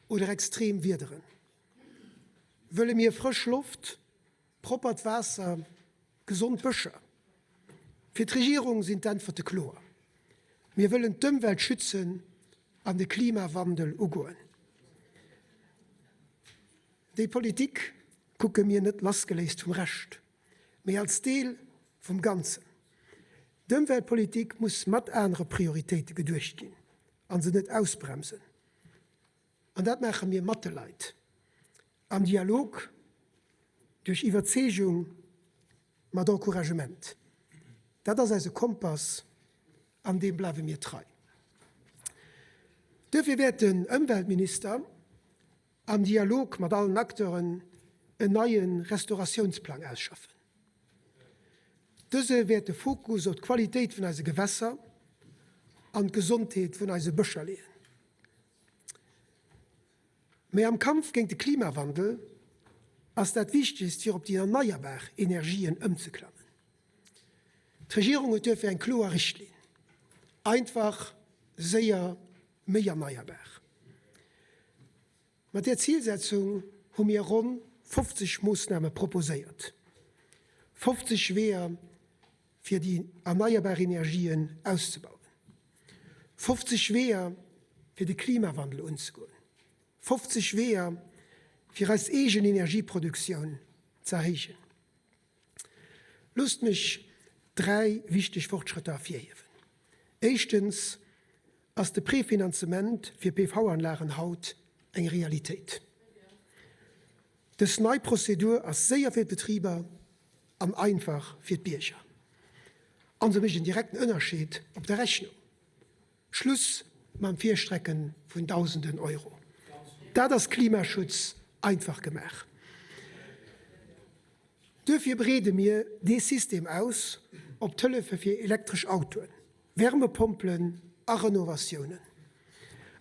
oder extrem Wiederen? Wëlle mir frësch Loft, proppert Waasser, gesond Bëscher? Fir d'Regierung sinn d'Äntwerte kloer, Mir wëllen d'Ëmwelt schützen an de Klimawandel ugoen. Déi Politik kucke mir net lassgeléist vum Rescht, mee als Deel vum Ganzen. D'Ëmweltpolitik muss mat anere Prioritéite geduecht ginn a se net ausbremsen. An dat maache mir mat de Leit, am Dialog, duerch Iwwerzeegung, mat Encouragement. Dat ass eise Kompass an deem bleiwe mir trei. Duerfir wäert den Ëmweltminister am Dialog mat allen Acteuren en neie Restauratiounsplang ausschaffen. Dëse wäert de Fokus op d'Qualitéit vun eise Gewässer an d'Gesondheet vun eise Bëscher leeën. Mee am Kampf géint de Klimawandel ass dat Wichtegst fir op déi erneierbar Energien ëmzeklammen. D'Regierung huet duerfir eng kloer Richtlinn, Einfach, séier, méi erneierbar. Mat där Zilsetzung hu mir ronn 50 Moossname proposéiert, 50 Weeër fir déi erneierbar Energien auszebauen, 50 Weeër fir de Klimawandel unzegoen, 50 Weeër fir eis eegen Energieproduktioun ze erhéijen. Loosst mech dräi wichteg Fortschrëtter ervirhiewen. Éischtens ass de Prefinanzement fir PV-Anlagen haut eng Realitéit. Dës nei Prozedur ass séier fir d'Betriber an einfach fir d'Bierger. An se mécht en direkten Ënnerscheed op der Rechnung. Schluss mam Virstrecke vun Dausenden Euro. Dat ass Klimaschutz einfach gemaach. Duerfir breede mir dee System aus op d'Hëllefe fir elektresch Autoen, Wärmepompelen a Renovatiounen.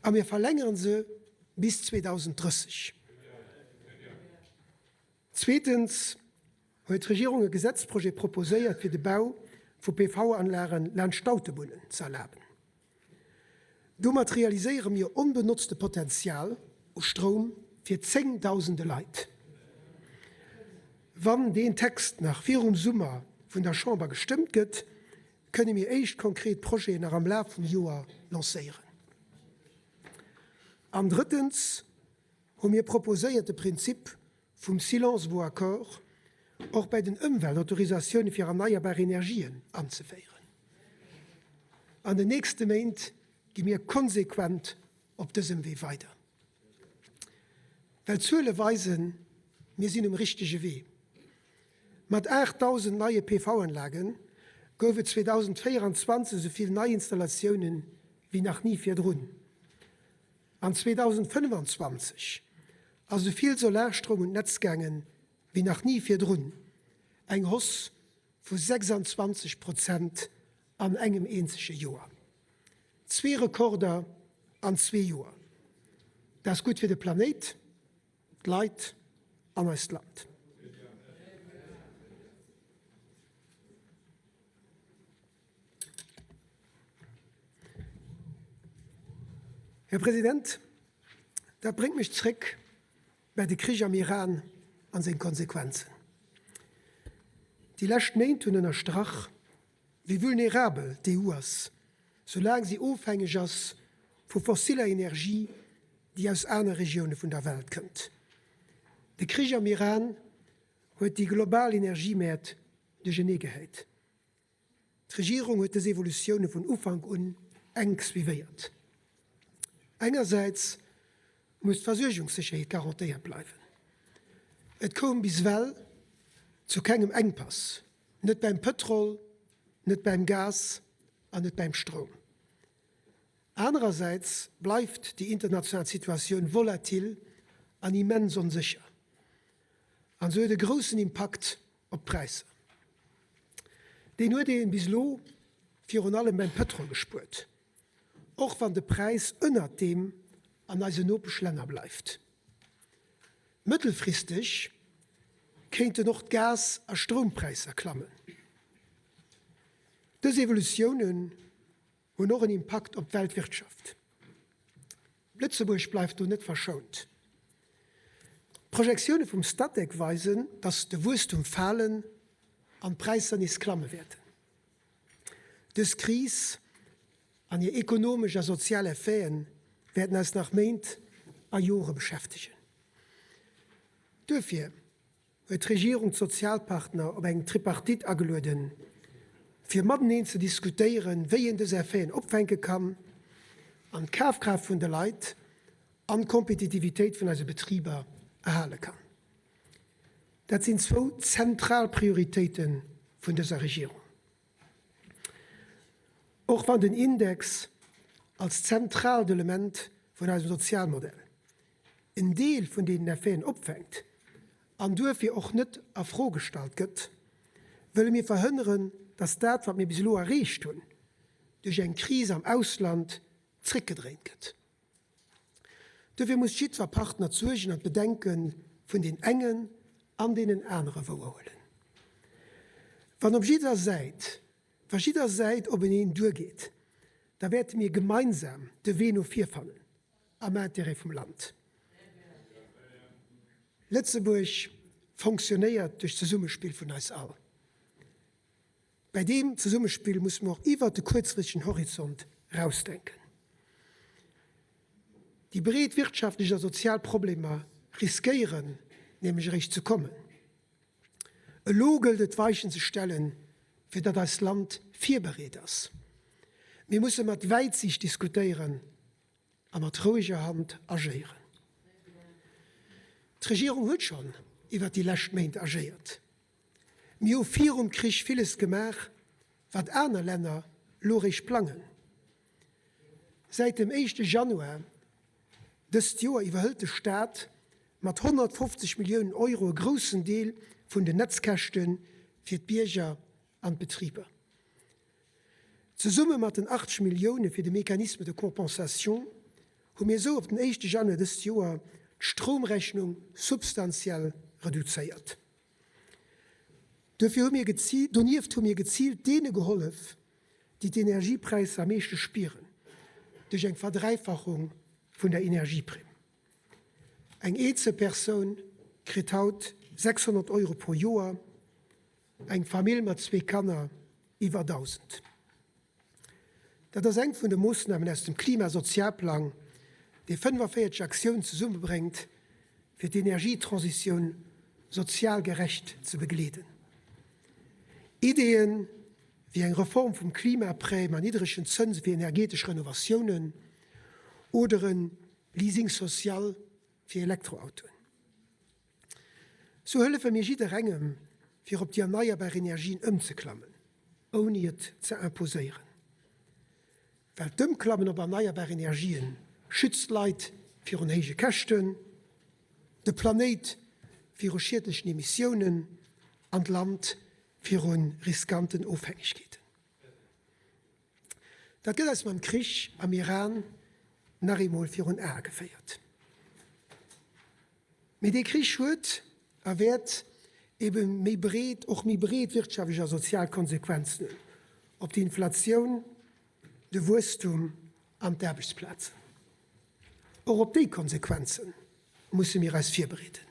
A mir verlängere se bis 2030. Zweetens huet d'Regierung e Gesetzprojet proposéiert, fir de Bau vu PV-Anlage laanscht d'Autobunnen ze erlaben. Domat realiséiere mir onbenotzte Potenzial u Stroum fir zéngdausende Leit. Wann deen Text nach virum Summer vun der Chamber gestëmmt gëtt, kënne mir éischt konkret Projeten nach am Laf vum Joer lancéieren. An drëttens hu mir proposéiert, de Prinzip vum Silence vaut accord och bei den Ëmweltautorisatioune fir erneierbar Energien anzeféieren. An den nächste Méint gi mir konsequent. op dësem Wee weider. Well d'Zuele weisen, mir sinn um richtege Wee. Mat 8.000 neie PV-Anlage gouf et 2024 esou vill Neiinstallatioune wéi nach ni virdrun. An 2025 ass esou vill Solarstroum un d'Netz gaange wéi nach ni virdrun, eng Hausse vu 26 Prozent an engem eenzege Joer. Zwee Rekorder an zwee Joer. Dat ass gutt fir de Planéit, d'Leit an eist Land. Här President, dat bréngt mech zréck bäi de Krich am Iran an seng Konsequenzen. Déi lescht Méint hunn ënnerstrach, wéi vulnerabel d'EU ass, soulaang si ofhängeg ass vu fossiller Energie, déi aus aner Regioune vun der Welt kënnt. De Krich am Iran huet déi global Energiemäert duerchernee gehäit. D'Regierung huet dës Evolutioune vun Ufank un enk suivéiert. Engersäits muss d'Versuergungssécherheet garantéiert bleiwen. Et koum bis ewell zu kengem Enkpass, net beim Pëtrol, net beim Gas an net beim Stroum. Anerersäits bleift déi international Situatioun volatil an immens onsécher an se huet e groussen Impakt op d'Präisser. Deen huet ee bis elo virun allem beim Pëtrol gespuert, och wann de Präis ënnert deem an eisen Nopeschlänner bleift. Mëttelfristeg kéinten och d'Gas a Stroumpräisser klammen. Dës Evolutiounen hunn och en Impakt op d'Weltwirtschaft. Lëtzebuerg bleift do net verschount. D'Projektioune vum Statec weisen, datt de Wuesstum falen an d'Präisser nees klamme wäerten. Dës Kris an hir ekonomesch a sozial Effete wäerten eis nach Méint a Jore beschäftegen. Duerfir huet d'Regierung d'Sozialpartner op eng Tripartite agelueden, fir mateneen ze diskutéieren, wéi een dës Effeten opfänke kann an d'Kafkraaft vun de Leit an d'Kompetitivitéit vun eise Betriber erhale kann. Dat sinn zwou zentral Prioritéite vun dëser Regierung. Och wann den Index als zentraalt Element vun eisem Sozialmodell en Deel vun deenen Effeten opfänkt an duerfir och net a Fro gestallt gëtt, wëlle mir verhënneren, dass dat, wat mir bis elo erreecht hunn, duerch eng Kris am Ausland zréckgedréint gëtt. Duerfir muss jiddwer Partner d'Suergen an d'Bedenke vun deen engen an deenen anere wouerhuelen. Wann op jidder Säit, wa jidder Säit openeen duergeet, da wäerte mir gemeinsam de Wee no vir fannen am Intérêt vum Land. Lëtzebuerg fonctionnéiert duerch d'Zesummespill vun eis all. Bäi deem Zesummespill musse mer och iwwert de kuerzfristegen Horizont erausdenken. Déi breet wirtschaftlech a sozial Problemer riskéieren nämlech eréischt ze kommen. Elo gëllt et d'Weichen ze stellen, fir datt eist Land virbereet ass. Mir musse mat Wäitsiicht diskutéieren a mat roueger Hand agéieren. D'Regierung huet schonn iwwert déi lescht Méint agéiert. Mir hu virum Krich villes gemaach, wat aner Länner lo réischt plangen. Säit dem éischte Januar dëst Joer iwwerhëlt de Staat mat 150 Milliounen Euro e groussen Deel vun den Netzkäschte fir d'Bierger an d'Betriber. Zesumme mat den 80 Millioune fir de Mécanisme de compensation hu mir esou op den éischte Januar dëst Joer d'Stroumrechnung substantiell reduzéiert. Duerfir hu mir donieft hu mir geziilt deene gehollef, déi d'Energiepräisser am meeschte spieren, duerch eng Verdräifachung vun der Energieprimm. Eng Eenzelpersoun kritt haut 600 Euro pro Joer, eng Famill mat zwee Kanner iwwer 1.000. Dat ass eng vun de Moossnamen aus dem Klimasozialplang, dee 45 Aktiounen zesummebréngt, fir d'Energietransitioun sozial gerecht ze begleeden. Ideeën wéi eng Reform vum Klimaprêt mat niddregen Zënse fir energetesch Renovatiounen. Oder e Leasing social fir Elektroautoen. Sou hëllefe mir jidderengem, fir op déi erneierbar Energien ëmzeklammen, ouni et ze imposéieren. Well d'Ëmklammen op erneierbar Energien schützt d'Leit virun héije Käschten, de Planéit viru schiedlechen Emissiounen an d'Land viru riskanten Ofhängegkeeten. Dat gëtt eis mam Krich am Iran nach eemol virun Ae geféiert. Mee dee Krich huet a wäert ebe méi breet, och méi breet wirtschaftlech a sozial Konsequenzen hunn op d'Inflatioun, de Wuesstum an d'Aarbechtsplazen. Och op déi Konsequenze musse mir eis virbereeden.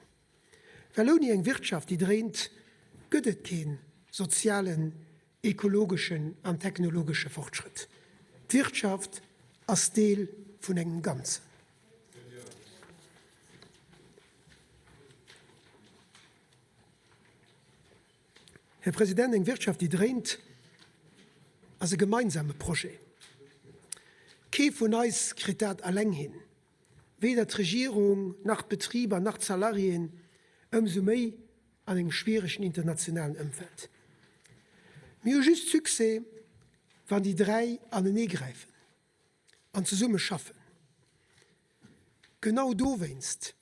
Well ouni eng Wirtschaft, déi dréint, gëtt et kee sozialen, ekologeschen an technologesche Fortschrëtt. D'Wirtschaft ass Deel vun engem Ganzen. Här President, eng Wirtschaft, déi dréint, ass e gemeinsame Projet. Kee vun eis kritt dat eleng hin, weder d'Regierung nach d'Betriber nach d'Salariéen, ëmsou méi an engem schwieregen internationalen Ëmfeld. Mir hu just Succès, wann déi 3 aneneegräifen an zesumme schaffen. Genau dowéinst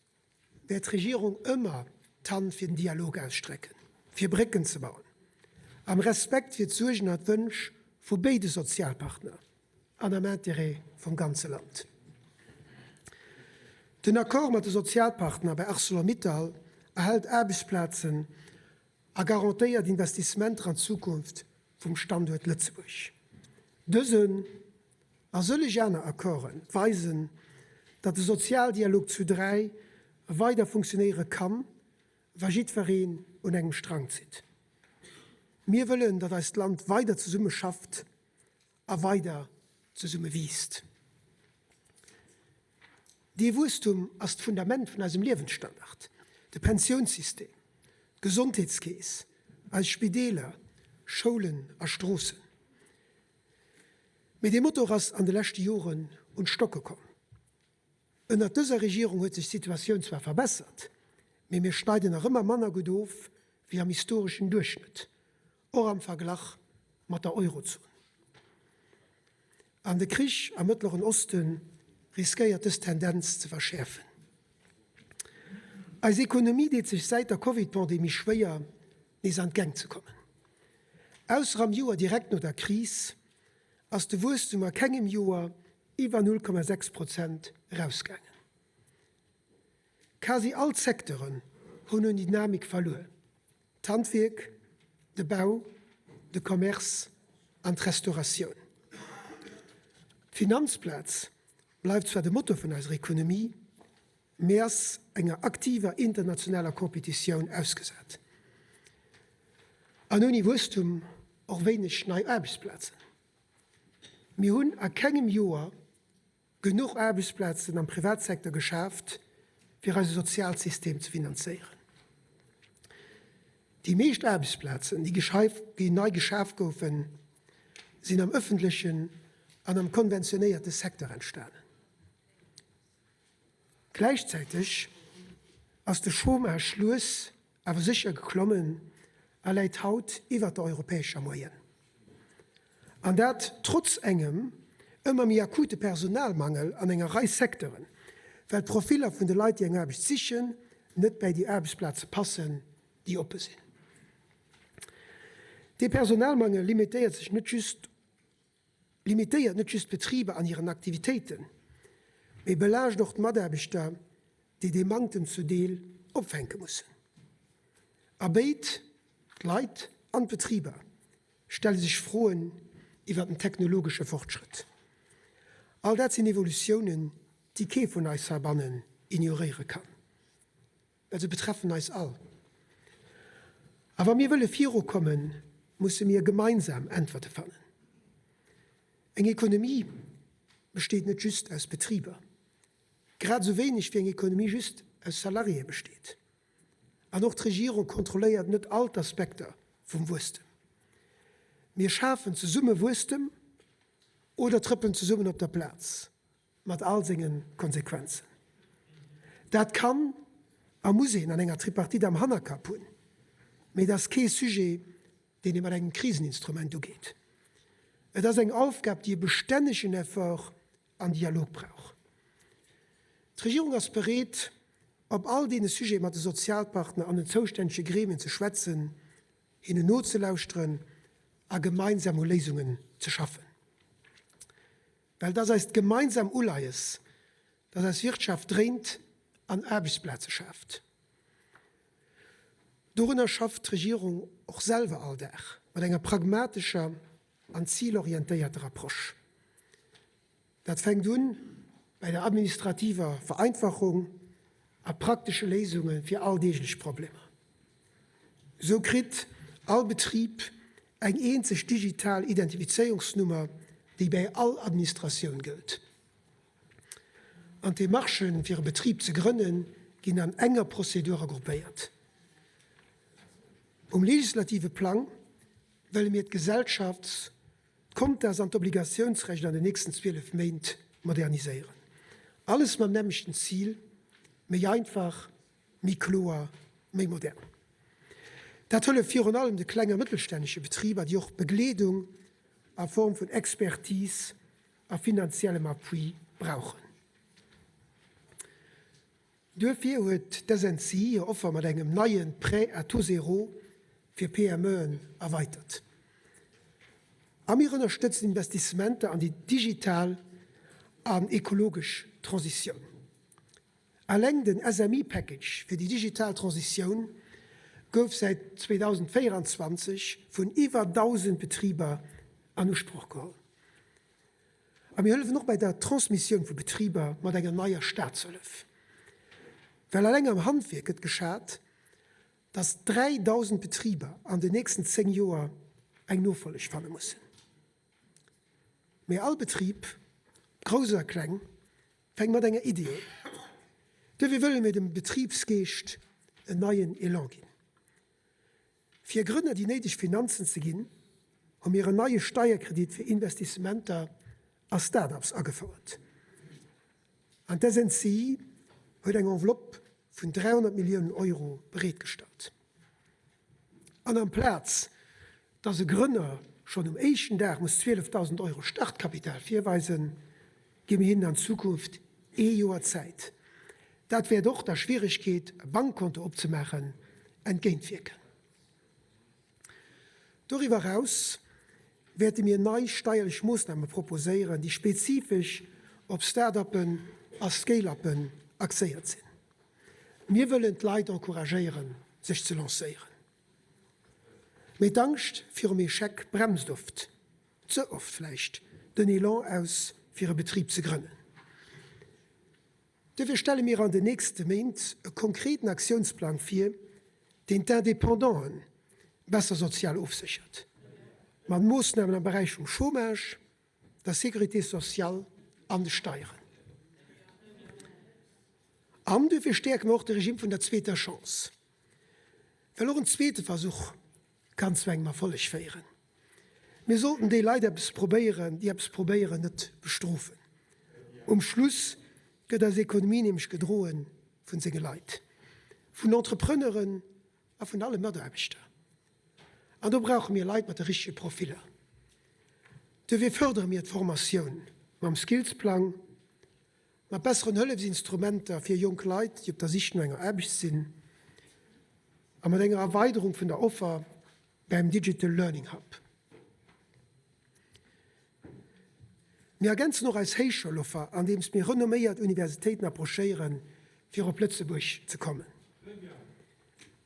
wäert d'Regierung ëmmer d'Hand fir den Dialog ausstrecken, fir Brécken ze bauen, am Respekt fir d'Suergen a d'Wënsch vu béide Sozialpartner an am Interêt vum ganze Land. Den Accord mat de Sozialpartner bei Arcelor-Mittal erhält Aarbechtsplazen a garantéiert Investissementer an d'Zukunft vum Standuert Lëtzebuerg. Dësen a sëlleg aner Accorde weisen, datt de Sozialdialog zu 3 weider funktionéiere kann, wa jiddwereen un engem Strang zitt. Mir wëllen, datt eist Land weider zesumme schafft a weider zesumme wiisst. Dee Wuesstum ass d'Fundament vun eisem Liewensstandard, de Pensiounssystem, d'Gesondheetskeess, eis Spideeler, Schoulen a Stroossen. Mee dee Motor ass an de leschte Joren un d'Stocke komm. Ënnert dëser Regierung huet sech d'Situatioun zwar verbessert, mee mir schneiden nach ëmmer manner gutt of wéi am historeschen Duerchschnëtt, och am Verglach mat der Eurozon. An de Krich am Mëttleren Oste riskéiert dës Tendenz ze verschäerfen. Eis Ekonomie deet sech säit der Covid-Pandemie schwéier, nees an d'Gäng ze kommen. Ausser am Joer direkt no der Kris ass de Wuesstum a kengem Joer iwwer 0,6 Prozent erausgaangen. Quasi all d'Secteuren hunn un Dynamik verluer, d'Handwierk, de Bau, de Commerce an d'Restauratioun. D'Finanzplaz bleift zwar de Motor vun eiser Ekonomie, mee ass enger aktiver internationaler Competitioun ausgesat. An ouni Wuesstum och wéineg nei Aarbechtsplazen. Mir hunn a kengem Joer genuch Aarbechtsplazen am Privatsecteur geschaaft, fir eise Sozialsystem ze finanzéieren. Déi meescht Aarbechtsplazen, déi nei geschaf goufen, sinn am ëffentlechen an am konventionéierte Secteur entstanen. Gläichzäiteg ass de Chômage lues awer sécher geklommen a läit haut iwwert der europäescher Moyenne. An dat trotz engem ëmmer méi akute Personalmangel an enger Rei Secteuren, well d'Profiller vun de Leit, déi eng Aarbecht sichen, net bäi déi Aarbechtsplaze passen, déi oppe sinn. Dee Personalmangel limitéiert sech net just limitéiert net just d'Betriber an hiren Aktivitéiten, mee belaascht och d'Mataarbechter, déi dee Manktem zu Deel opfänke mussen. A béid, d'Leit an d'Betriber, stelle sech Froen iwwer den technologesche Fortschrëtt. All dat sinn Evolutiounen, déi kee vun eis heibannen ignoréiere kann. Well se betreffen eis all. A wa mir wëlle virukommen, musse mir gemeinsam Äntwerte fannen. Eng Ekonomie besteet net just aus Betriber, grad esou wéineg wéi eng Ekonomie just aus Salariéë besteet. An och d'Regierung kontrolléiert net all d'Aspekter vum Wuesstem. Mir schafen zesumme Wuesstem oder trëppelen zesummen op der Plaz. Mat all senge Konsequenzen. Dat kann a muss een an enger Tripartite am Hannerkapp hunn, mee et ass kee Sujet, deen ee mat engem Kriseninstrument ugeet. Et ass eng Aufgab, déi e bestännegen Effort an Dialog brauch. D'Regierung ass bereet, op all deene Sujete mat de Sozialpartner an den zoustännege Gremien ze schwätzen, hinnen nozelauschteren a gemeinsam u Léisungen ze schaffen. Well et ass eist gemeinsam Uleies, dass eis Wirtschaft dréint an Aarbechtsplaze schaaft. Dorunner schafft d'Regierung och selwer all Dag mat enger pragmatescher an zilorientéierter Approche. Dat fänkt un bei der administrativer Vereinfachung a praktesche Léisunge fir alldeeglech Problemer. Esou kritt all Betrib eng eenzeg digital Identifizéierungsnummer, déi bäi all Administratioun gëllt. An d'Demarchen, fir e Betrib ze grënnen, ginn an enger Prozedur regroupéiert. Um legislative Plang wëlle mir d'Gesellschafts-, d'Comptas an d'Obligatiounsrecht an den nächsten 12 Méint moderniséieren. Alles mam nämmlechten Zil, méi einfach, méi kloer, méi modern. Dat hëlleft virun allem de kleng a mëttelstännege Betriber, déi och Begleedung a Form vun Expertise a finanziellem Appui brauchen. Duerfir huet d'SNCI hir Offer mat engem neie Prêt à taux zéro fir PMEen erweitert. A mir ënnerstëtzen Investissementer an déi digital an ekologesch Transitioun. Eleng den SME-Package fir déi digital Transitioun gouf säit 2024 vun iwwer 1.000 Betriber an Usproch geholl. A mir hëllefen och bei der Transmissioun vu Betriber mat enger neier Staatshëllef. Well eleng am Handwierk gëtt geschat, datt 3.000 Betriber an den nächsten 10 Joer eng Nofolleg fanne mussen. Mee all Betrib, grouss oder kleng, fänkt mat enger Iddi un. Duerfir wëlle mir dem Betribsgeescht en neien Elan ginn. Fir Grënner déi néideg Finanzen ze ginn, hu mir en neie Steierkredit fir Investissementer a Start-ups agefouert. An d'SNCI huet eng Enveloppe vun 300 Milliounen Euro bereetgestallt. An amplaz dass e Grënner schonn um éischten Dag muss 12.000 Euro Startkapital virweisen, gi mir hinnen an Zukunft ee Joer Zäit. Dat wäert och der Schwieregkeet, e Bankkonto opzemaachen, entgéintwierken. Doriwwer eraus wäerte mir nei steierlech Moossname proposéieren, déi spezifesch op Start-uppen a Scale-uppen axéiert sinn. Mir wëllen d'Leit encouragéieren, sech ze lancéieren. Mee d'Angscht virum Echec bremst oft, ze oft vläicht, den Elan aus, fir e Betrib ze grënnen. Duerfir stelle mir an den nächste Méint e konkreten Aktiounsplang vir, deen d'Independanten besser sozial ofséchert, mat Moossnamen am Beräich vum Chômage, der Sécurité sociale an de Steieren. An duerfir stäerke mer och de Regime vun der zweeter Chance, well och en zweete Versuch kann zu engem Erfolleg féieren. Mir sollten déi Leit eppes probéieren, déi eppes probéieren, net bestrofen. Um Schluss gëtt eis Ekonomie nämlech gedroe vun senge Leit, vun Entrepreneuren a vun alle Mataarbechter. An do brauche mir Leit mat de richtege Profiller. Duerfir fërdere mir d'Formatioun mam Skillsplang, mat besseren Hëllefsinstrumenter fir jonk Leit, déi op der Sich no enger Aarbecht sinn, a mat enger Erweiderung vun der Offer beim Digital Learning Hub. Mir ergänzen och eis Héichschouloffer, andeems mir renomméiert Universitéiten approchéieren, fir op Lëtzebuerg ze kommen.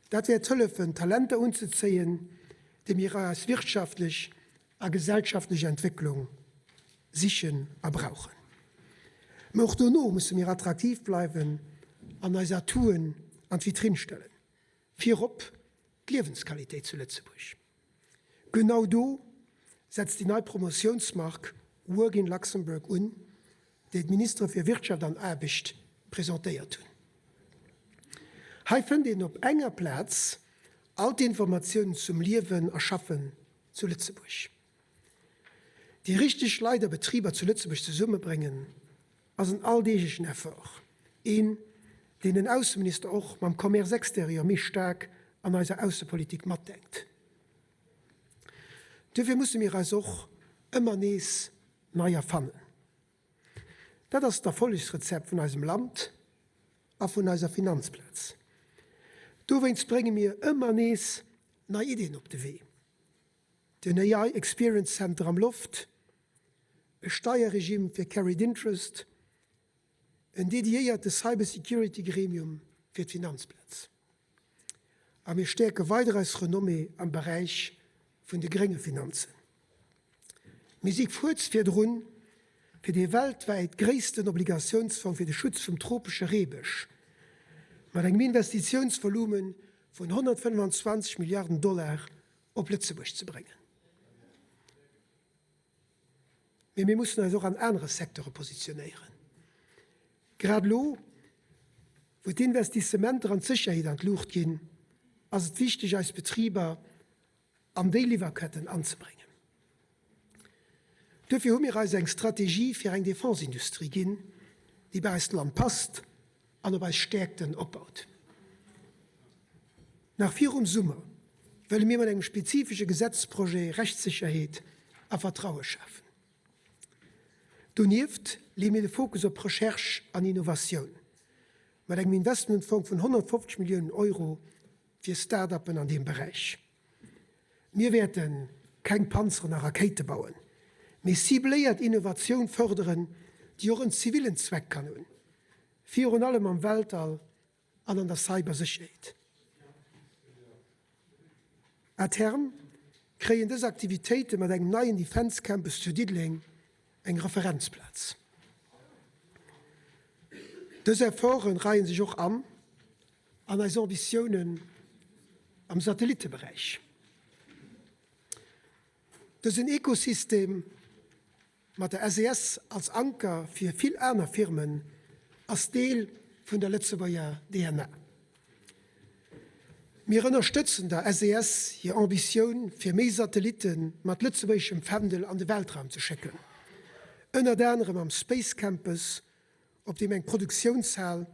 Dat wäert hëllefen, Talenter unzezéien, déi mir a eis wirtschaftlech a gesellschaftlech Entwécklung sichen a brauchen. Mä och dono musse mir attraktiv bleiwen an eis Atouen an d'Vitrinn stellen. Virop d'Liewensqualitéit zu Lëtzebuerg. Genau do setzt déi nei Promotiounsmark Work in Luxembourg un, déi d'Ministere fir Wirtschaft an Aarbecht presentéiert hunn. Hei fënnt een op enger Plaz all d'Informatiounen zum Liewen a Schaffen zu Lëtzebuerg. Déi richteg Leit a Betriber zu Lëtzebuerg zesummebréngen. ass en alldeeglechen Effort, een, deen den Ausseminister och mam Commerce extérieur méi staark an eiser Aussepolitik matdenkt. Duerfir musse mir eis och ëmmer nees nei erfannen. Dat ass d'Erfollegsrezept vun eisem Land a vun eiser Finanzplaz. Dowéinst brénge mir ëmmer nees nei Iddien op de Wee. Den AI Experience Center am Loft, e Steierregime fir Carried Interest, en dediéierte Cybersecurity-Gremium fir d'Finanzplaz. A mir stäerke weider eis Renommée am Beräich vun de grénge Finanzen. Mir si kuerz virdrun, fir dee weltwäit gréissten Obligatiounsfong fir de Schutz vum tropesche Reebësch mat engem Investitiounsvolume vun 125 Milliarden Dollar op Lëtzebuerg ze bréngen. Mee mir mussen eis och an anere Secteure positionéieren. Grad elo, wou d'Investissementer an d'Sécherheet an d'Luucht ginn, ass et wichteg, eis Betriber an déi Liwwerketten anzebréngen. Duerfir hu mir eis eng Strategie fir eng Defense-Industrie ginn, déi bei eist Land passt an op eis Stäerkten opbaut. Nach virum Summer wëlle mir mat engem spezifesche Gesetzprojet Rechtssécherheet a Vertraue schafen. Donieft leeë mir de Fokus op Recherche an Innovatioun mat engem Investmentfong vun 150 Milliounen Euro fir Start-uppen an deem Beräich. Mir wäerte keng Panzeren a Rakéite bauen, mee cibléiert Innovatioun fërderen, déi och en zivillen Zweck kann hunn, virun allem am Weltall an an der Cybersécherheet. À terme kréien dës Aktivitéite mat engem neien Defence Campus zu Diddeleng eng Referenzplaz. Dës Efforte reien sech och an an eis Ambitiounen am Satellitteberäich. Dësen Ekosystem Mat der SES als Anker fir vill aner Firmen ass Deel vun der Lëtzebuerger DNA. Mir ënnerstëtzen der SES hir Ambitioun fir méi Satellitte mat lëtzebuergeschem Fändel an de Weltraum ze schécken, ënnert anerem am Space Campus, op deem eng Produktiounshal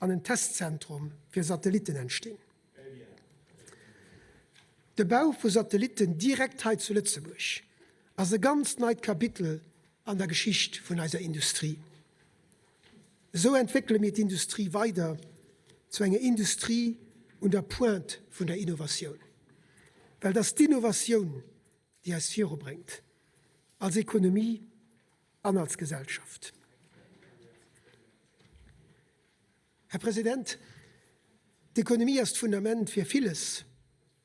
an en Testzentrum fir Satellitten entstinn. De Bau vu Satellitten direkt hei zu Lëtzebuerg ass e ganz neit Kapitel an der Geschicht vun eiser Industrie. Esou entwéckele mir d'Industrie weider zu enger Industrie un der Pointe vun der Innovatioun. Well et ass d'Innovatioun, déi eis virubréngt als Ekonomie an als Gesellschaft. Här President, d'Ekonomie ass d'Fundament fir villes,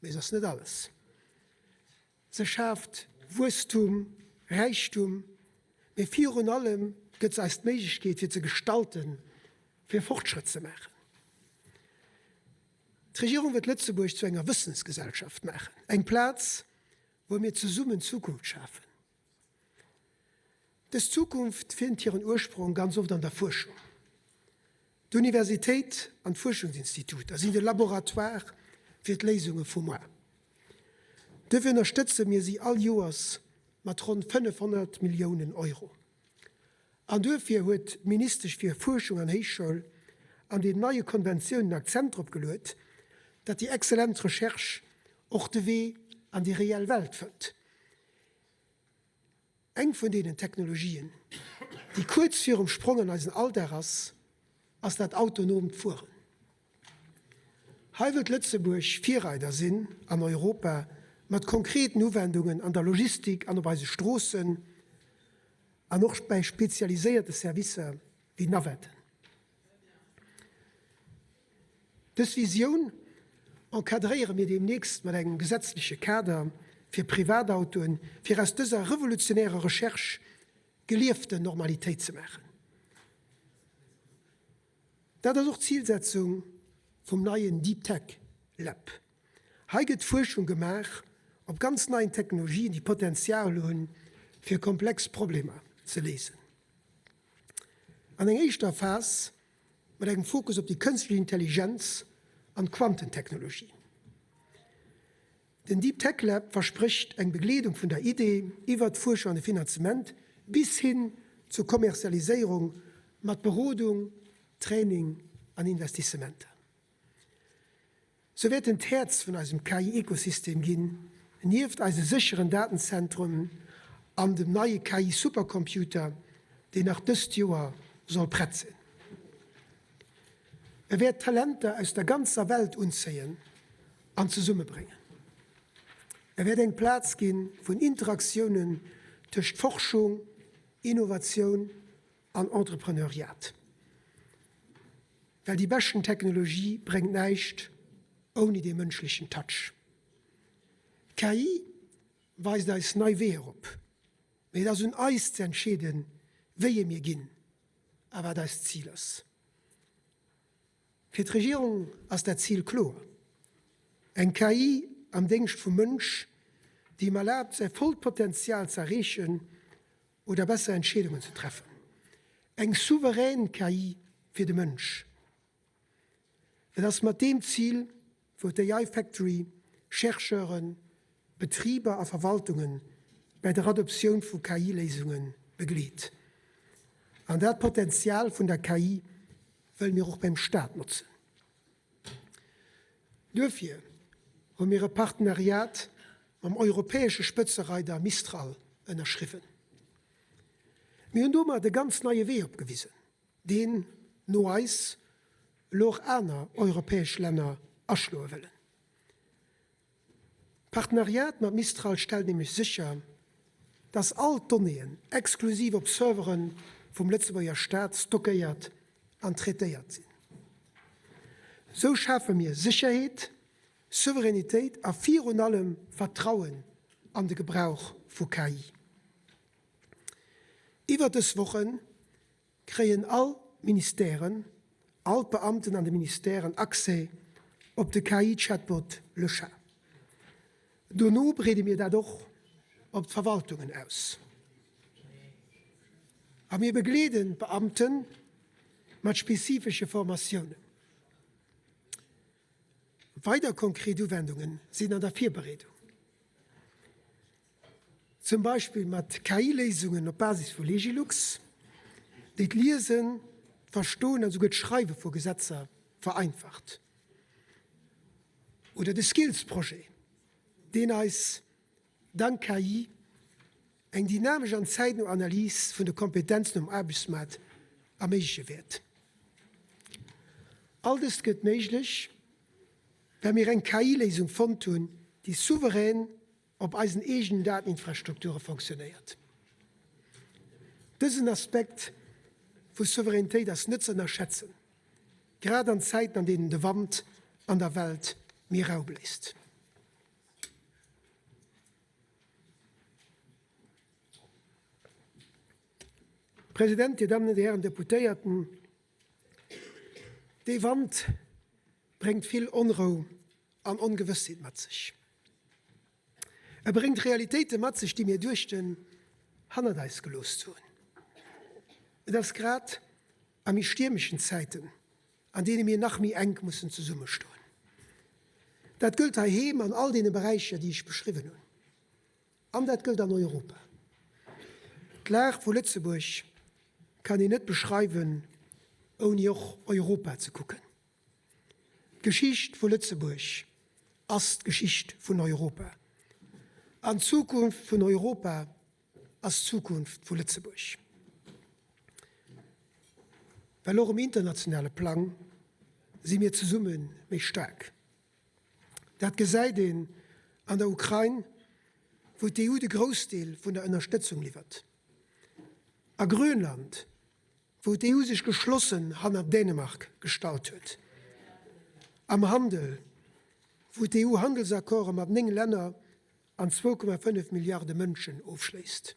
mee se ass net alles. Se schaaft Wuesstum, Räichtum, mee virun allem gëtt se eis d'Méiglechkeet fir ze gestalten, fir Fortschrëtt ze maachen. D'Regierung wëllt Lëtzebuerg zu enger Wëssensgesellschaft maachen, eng Plaz, wou mir zesummen Zukunft schafen. Dës Zukunft fënnt hiren Ursprong ganz oft an der Fuerschung. D'Universitéit an d'Fuerschungsinstituter sinn de Laboratoire fir d'Léisunge vu muer. Duerfir ënnerstëtze mir si all Joers mat ronn 500 Milliounen Euro. An duerfir huet d'Ministesch fir Fuerschung an Héichschoul an den neie Konventiounen Akzent drop geluet, datt déi exzellent Recherche och de Wee an déi reell Welt fënnt. Eng vun deenen Technologien, déi kuerz virum Sprong an eisen Alldag ass, ass dat autonoomt Fueren. Hei wëllt Lëtzebuerg Virreider sinn an Europa mat konkreten Uwendungen an der Logistik an op eise Stroossen an och bäi spezialiséierte Servicer wéi Navetten. Dës Visioun encadréiere mir deemnächst mat engem gesetzleche Kader fir Privatautoen, fir aus dëser revolutionärer Recherche gelieften Normalitéit ze maachen. Dat ass och d'Zilsetzung vum neien Deep Tech Lab. Hei gëtt Fuerschung gemaach op ganz neien Technologien, déi Potenzial hunn, fir komplex Problemer ze léisen. An enger éischter Phas mat engem Fokus op déi kënstlech Intelligenz an d'Quantentechnologie. Den Deep Tech Lab versprécht eng Begleedung vun der Idee iwwert d'Fuerschung an de Finanzement bis hin zur Kommerzialiséierung. Mat Berodung, Training an Investissementer. Sou wäert en d'Häerz vun eisem KI-Ekosystem ginn, nieft eise sécheren Datenzentren an dem neie KI-Supercomputer, deen nach dëst Joer soll prett sinn. E wäert Talenter aus der ganzer Welt unzéien an zesummebréngen. E wäert eng Plaz gi vun Interaktiounen tëscht Forschung, Innovatioun an Entrepreneuriat. Well déi beschten Technologie bréngt näischt ouni dee mënschlechen Touch. D'KI weist eis nei Weeër op, mee et ass un eis ze entscheeden, wéi ee mir ginn a wat eist Zil ass. Fir d'Regierung ass dat Zil kloer, Eng KI am Déngscht vum Mënsch, déi him erlaabt, säi vollt Potenzial ze erreechen oder besser Entscheedungen ze treffen. Eng souverän KI fir de Mënsch. Et ass mat deem Zil, wou d'AI Factory Chercheuren, Betriber a Verwaltunge bäi der Adoptioun vu KI-Léisunge begleet. An dat Potenzial vun der KI wëlle mir och beim Staat notzen. Duerfir hu mir e Partenariat mam europäesche Spëtzereider Mistral ënnerschriwwen. Mir hunn domat e ganz neie Wee opgewisen, deen, no eis, elo och aner europäesch Länner aschloe wëllen. D'Partenariat mat Mistral stellt nämlech sécher, dass all d'Donnéeën exklusiv op Servere vum Lëtzebuerger Staat stockéiert an traitéiert sinn. Sou schafe mir Sécherheet, Souveränitéit a virun allem Vertrauen an de Gebrauch vu KI. Iwwer dës Woche kréien all d'Ministèren, all d'Beamten an de Ministèren Accès op de KI-Chatbot Le Chat. Dono breede mir dat och op d'Verwaltungen aus. A mir begleeden d'Beamte mat spezifesche Formatiounen. Weider konkret Uwendunge sinn an der Virbereedung. Zum Beispill mat KI-Léisungen op Basis vu Legilux, déi d'Liesen, d'Verstoen an esouguer d'Schreiwe vu Gesetzer vereinfacht. Oder de Skills-Projet, deen eis dank KI eng dynamesch an zäitno Analys vun de Kompetenzen um Aarbechtsmaart erméigleche wäert. All dëst gëtt méiglech, well mir eng KI-Léisung fonnt hunn, déi souverän op eisen eegenen Dateninfrastrukture fonctionnéiert. Dësen Aspekt vu Souveränitéit ass net ze ënnerschätzen, grad an Zäiten, an deenen de Wand an der Welt méi rau bléist. President, Dir Dammen an Dir Hären Deputéierten, dee Wand bréngt vill Onrou an Ongewëssheet mat sech. E bréngt Realitéite mat sech, déi mir duechten, hannert eis gelooss ze hunn. Et ass grad a méi stiermeschen Zäiten, an deene mir nach méi enk mussen zesummestoen. Dat gëllt heiheem an all deene Beräicher, déi ech beschriwwen hunn. An dat gëllt an Europa. D'Lag vu Lëtzebuerg kann een net beschreiwen, ouni och Europa ze kucken. D'Geschicht vu Lëtzebuerg ass d'Geschicht vun Europa. An d'Zukunft vun Europa ass d'Zukunft vu Lëtzebuerg. Well och um internationale Plang si mir zesumme méi staark. Dat gesäit een an der Ukrain, wou d'EU de Groussdeel vun der Ënnerstëtzung liwwert. A Grönland, wou d'EU sech geschlossen hanner Dänemark gestallt huet, am Handel, wou d'EU Handelsaccorde mat 9 Länner an 2,5 Milliarde Mënschen ofschléisst.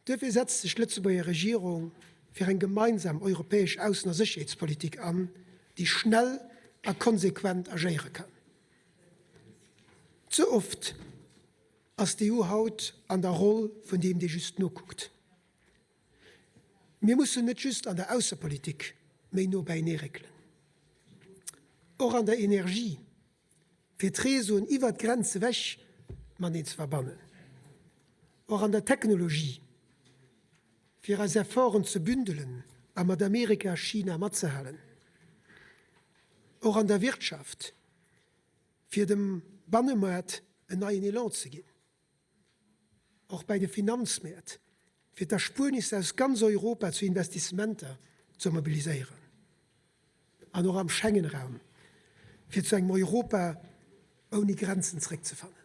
Duerfir setzt sech d'Lëtzebuerger Regierung fir eng gemeinsam europäesch Aussen a Sécherheetspolitik an, déi schnell a konsequent agéiere kann. Ze oft ass d'EU haut an der Roll vun deem, dee just nokuckt. Mir mussen net just an der Aussepolitik méi no bäinee réckelen, och an der Energie, fir d'Reseauen iwwert d'Grenze wech mateneen ze verbannen, och an der Technologie, Fir eis Efforten ze bündelen a mat Amerika a China matzehalen. Och an der Wirtschaft, fir dem Bannemaart en neien Elan ze ginn. Och bäi de Finanzmäert, fir d'Erspuernisser aus ganz Europa zu Investissementer ze mobiliséieren. An och am Schengenraum, fir zu engem Europa ouni Grenzen zeréckzefannen.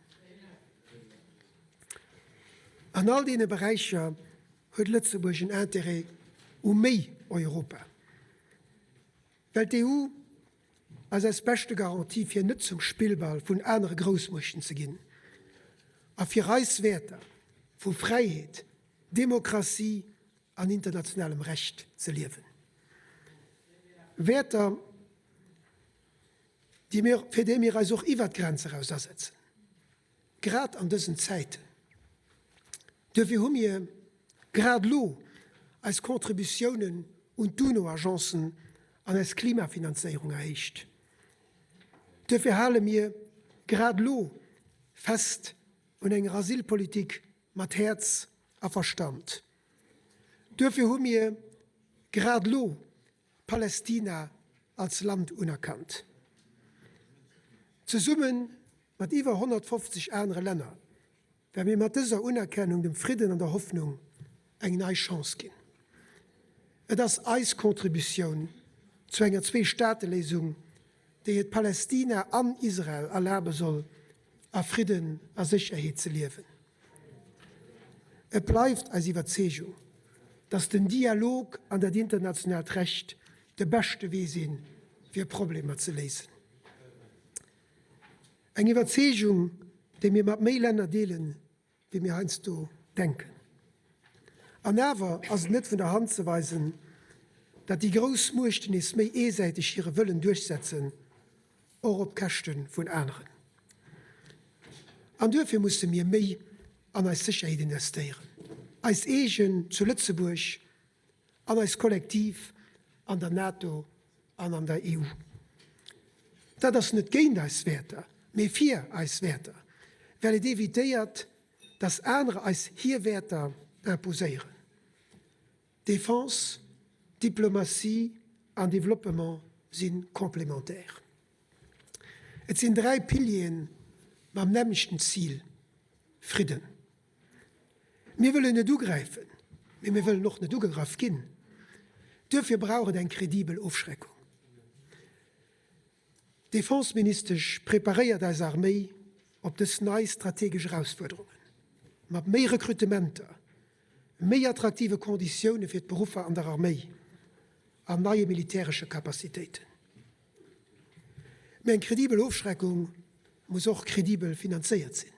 An all deene Beräicher huet Lëtzebuerg en Intérêt u méi Europa, well d'EU ass eis beschte Garantie fir net zum Spillball vun anere Groussmuechten ze ginn a fir eis Wäerter vu Fräiheet, Demokratie an internationalem Recht ze liewen. Wäerter, déi mir, fir déi mir eis och iwwert d'Grenz eraus asetzen, grad an dësen Zäiten. Duerfir hu mir grad elo eis Contributiounen un d'UNO-Agencen an eis Klimafinanzéierung erhéicht. Duerfir hale mir grad elo fest un enger Asylpolitik mat Häerz a Verstand. Duerfir hu mir grad elo Palästina als Land unerkannt. Zesumme mat iwwer 150 anere Länner well mir mat dëser Unerkennung dem Fridden an der Hoffnung eng nei Chance ginn. Et ass eis Contributioun zu enger Zwee-Staate-Léisung, déi et Palästina an Israel erlabe soll, a Fridden a Sécherheet ze liewen. Et bleift eis Iwwerzeegung, datt den Dialog an dat internationaalt Recht de beschte Wee sinn, fir Problemer ze léisen. Eng Iwwerzeegung, déi mir mat méi Länner deelen, wéi mir heiansdo denken. An awer ass et net vun der Hand ze weisen, datt déi grouss Muechten nees méi eesäiteg hire Wëllen duerchsetzen, och op Käschte vun aneren. An duerfir musse mir méi an eis Sécherheet investéieren, eis eegen zu Lëtzebuerg an eis kollektiv an der NATO an an der EU. Dat ass net géint eis Wäerter, mee fir eis Wäerter, well et evitéiert, dass anerer eis hir Wäerter imposéieren. Defense, Diplomatie an Développement si complémentaire. Et sinn 3 Pilieren mam nämmlechten Zil, Fridden. Mir wëllen net ugräifen, mee mir wëllen och net ugegraff ginn. Duerfir brauch et eng kredibel Ofschreckung. D'Defenseministesch preparéiert eis Arméi op dës nei strategesch Erausfuerderungen, mat méi Rekrutementer, méi attraktive Konditioune fir d'Beruffer an der Arméi an neie militäresche Capacitéiten. Mee eng kredibel Ofschreckung muss och kredibel finanzéiert sinn.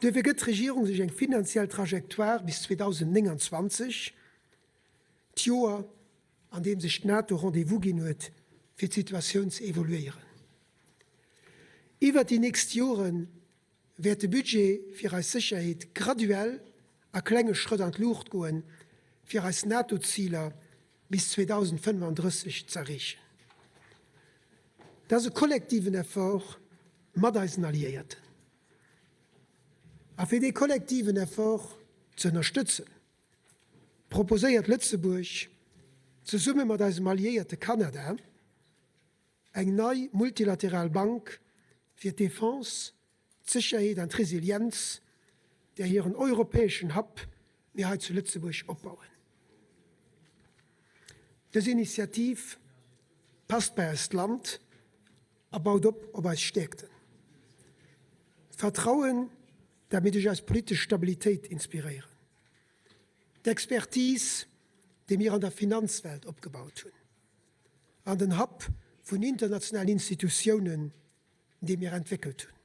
Duerfir gëtt d'Regierung sech eng finanziell Trajectoire bis 2029, d'Joer, an deem sech d'NATO Rendez-vous ginn huet, fir d'Situatioun ze evoluéieren. Iwwert déi nächst Jore wäert de Budget fir eis Sécherheet graduell a klenge Schrëtt an d'Luucht goen, fir eis NATO-Ziler bis 2035 z'erreechen. Dat ass e kollektiven Effort mat eisen Alliéierten. A fir dee kollektiven Effort ze ënnerstëtzen, proposéiert Lëtzebuerg zesumme mat eisem Alliéierte Kanada eng nei multilateral Bank fir d'Defense, d'Sécherheet an d'Resilienz, där hiren europäeschen Hub mir hei zu Lëtzebuerg opbauen. Dës Initiativ passt bei eist Land a baut op op eis Stäerkten. D'Vertrauen, dat mir duerch eis politesch Stabilitéit inspiréieren, d'Expertise, déi mir an der Finanzwelt opgebaut hunn, an den Hub vun internationalen Institutiounen, dee mir entwéckelt hunn.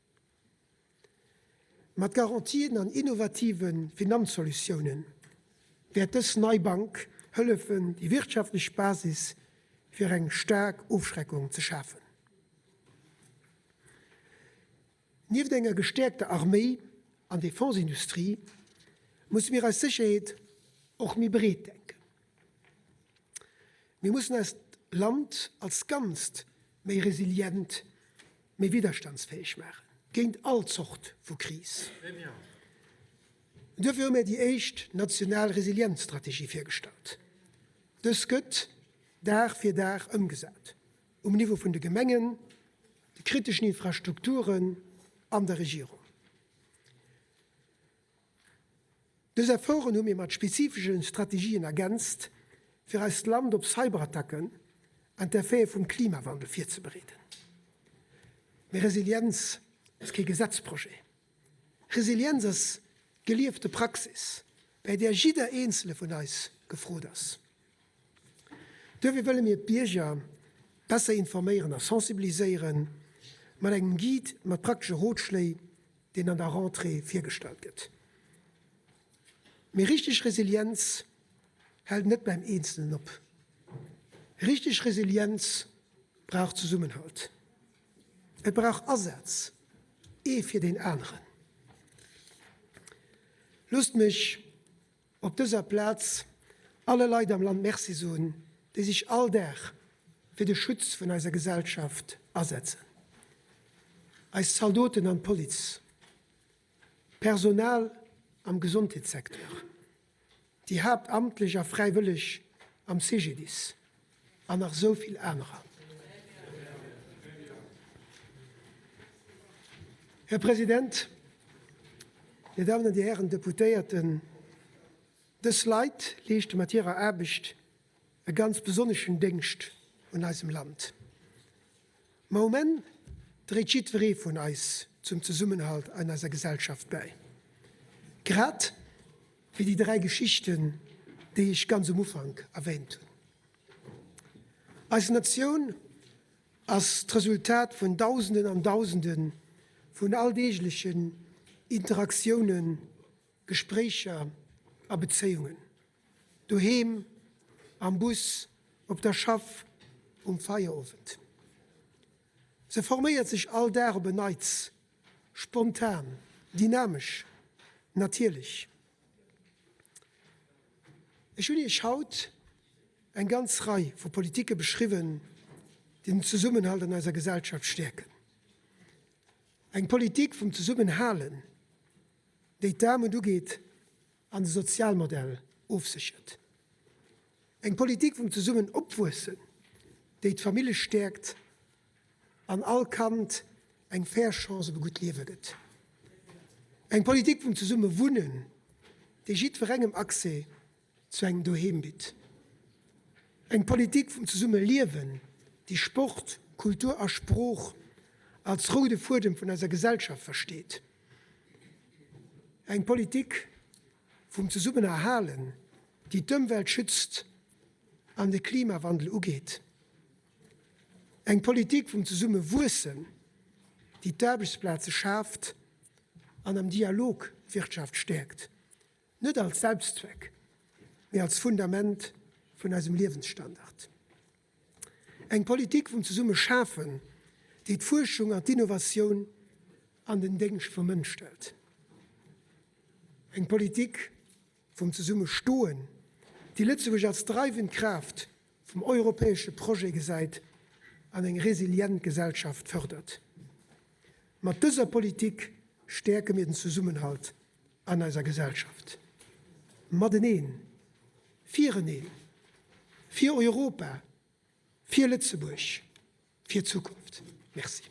Mat Garantien an innovative Finanzsolutiounen wäert dës nei Bank hëllefen, déi wirtschaftlech Basis fir eng staark Ofschreckung ze schafen. Nieft enger gestäerkter Arméi an Defenseindustrie musse mir eis Sécherheet och méi breet denken. Mir mussen eist Land als Ganzt méi resilient, méi widderstandsfäeg maache géint all Zort vu Kris. Duerfir hu mir déi éischt national Resilienzstrategie virgestallt. Dës gëtt Dag fir Dag ëmgesat, um Niveau vun de Gemengen, de kriteschen Infrastrukturen an der Regierung. Dës Efforten hu mir mat spezifesche Strategien ergänzt, fir eist Land op Cyberattacken an d'Effete vum Klimawandel virzebereeden. Mee Resilienz ass kee Gesetzprojet. Resilienz ass geliefte Praxis, bäi där jidder Eenzele vun eis gefrot ass. Duerfir wëlle mir d'Bierger besser informéieren a sensibiliséieren, mat engem Guide mat praktesche Rotschléi, deen an der Rentrée virgestallt gëtt. Mee richteg Resilienz hält net beim Eenzelen op. Richteg Resilienz brauch Zesummenhalt. Et brauch Asaz, ee fir deen aneren. Loosst mech op dëser Plaz alle Leit am Land Merci soen, déi sech all Dag fir de Schutz vun eiser Gesellschaft asetzen, eis Zaldoten an d'Police, d'Personal am Gesondheetssecteur, déi Haaptamtlech a Fräiwëlleg am CGDIS an nach esou vill anerer. Här President, Dir Dammen an Dir Hären Deputéierten, dës Leit leeschte mat hirer Aarbecht e ganz besonneschen Déngscht un eisem Land. Ma um Enn dréit jiddweree vun eis zum Zesummenhalt an eiser Gesellschaft bäi. Grad wéi déi 3 Geschichten, déi ech ganz um Ufank erwähnt hunn. Eis Natioun ass d'Resultat vun Dausenden an Dausende vun alldeeglechen Interaktiounen, Gespréicher a Bezéiungen. Doheem, am Bus, op der Schaff, um Feierowend. Se forméiert sech all Dag op en Neits, spontan, dynamesch, natierlech. Ech hunn Iech haut eng ganz Rei vu Politike beschriwwen, déi den Zesummenhalt an eiser Gesellschaft stäerken. Eng Politik vum Zesummenhalen, déi d'Aarmut ugeet an de Sozialmodell ofséchert. Eng Politik vum Zesummen opwuessen, déi d'Famille stäerkt an all Kand eng fair Chance op e gutt Liewe gëtt. Eng Politik vum Zesumme wunnen, déi jiddwerengem Accès zu engem Doheem bitt. Eng Politik vum Zesumme liewen, déi Sport, Kultur a Sprooch als roude Fuedem vun eiser Gesellschaft versteet. Eng Politik vum Zesummenerhalen, déi d'Ëmwelt schützt an de Klimawandel ugeet. Eng Politik vum Zesummewuessen, déi d'Aarbechtsplaze schaaft an am Dialog d'Wirtschaft stäerkt, net als Selbstzweck, mee als Fundament vun eisem Liewensstandard. Eng Politik vum Zesummeschafen, déi d'Fuerschung an d'Innovatioun an den Déngscht vum Mënsch stellt. Eng Politik vum Zesummestoen, déi Lëtzebuerg als dreiwend Kraaft vum europäesche Projet gesäit an eng resilient Gesellschaft fërdert. Mat dëser Politik stäerke mir den Zesummenhalt an eiser Gesellschaft. Mateneen, fireneen, fir Europa, fir Lëtzebuerg, fir d'Zukunft. Merci.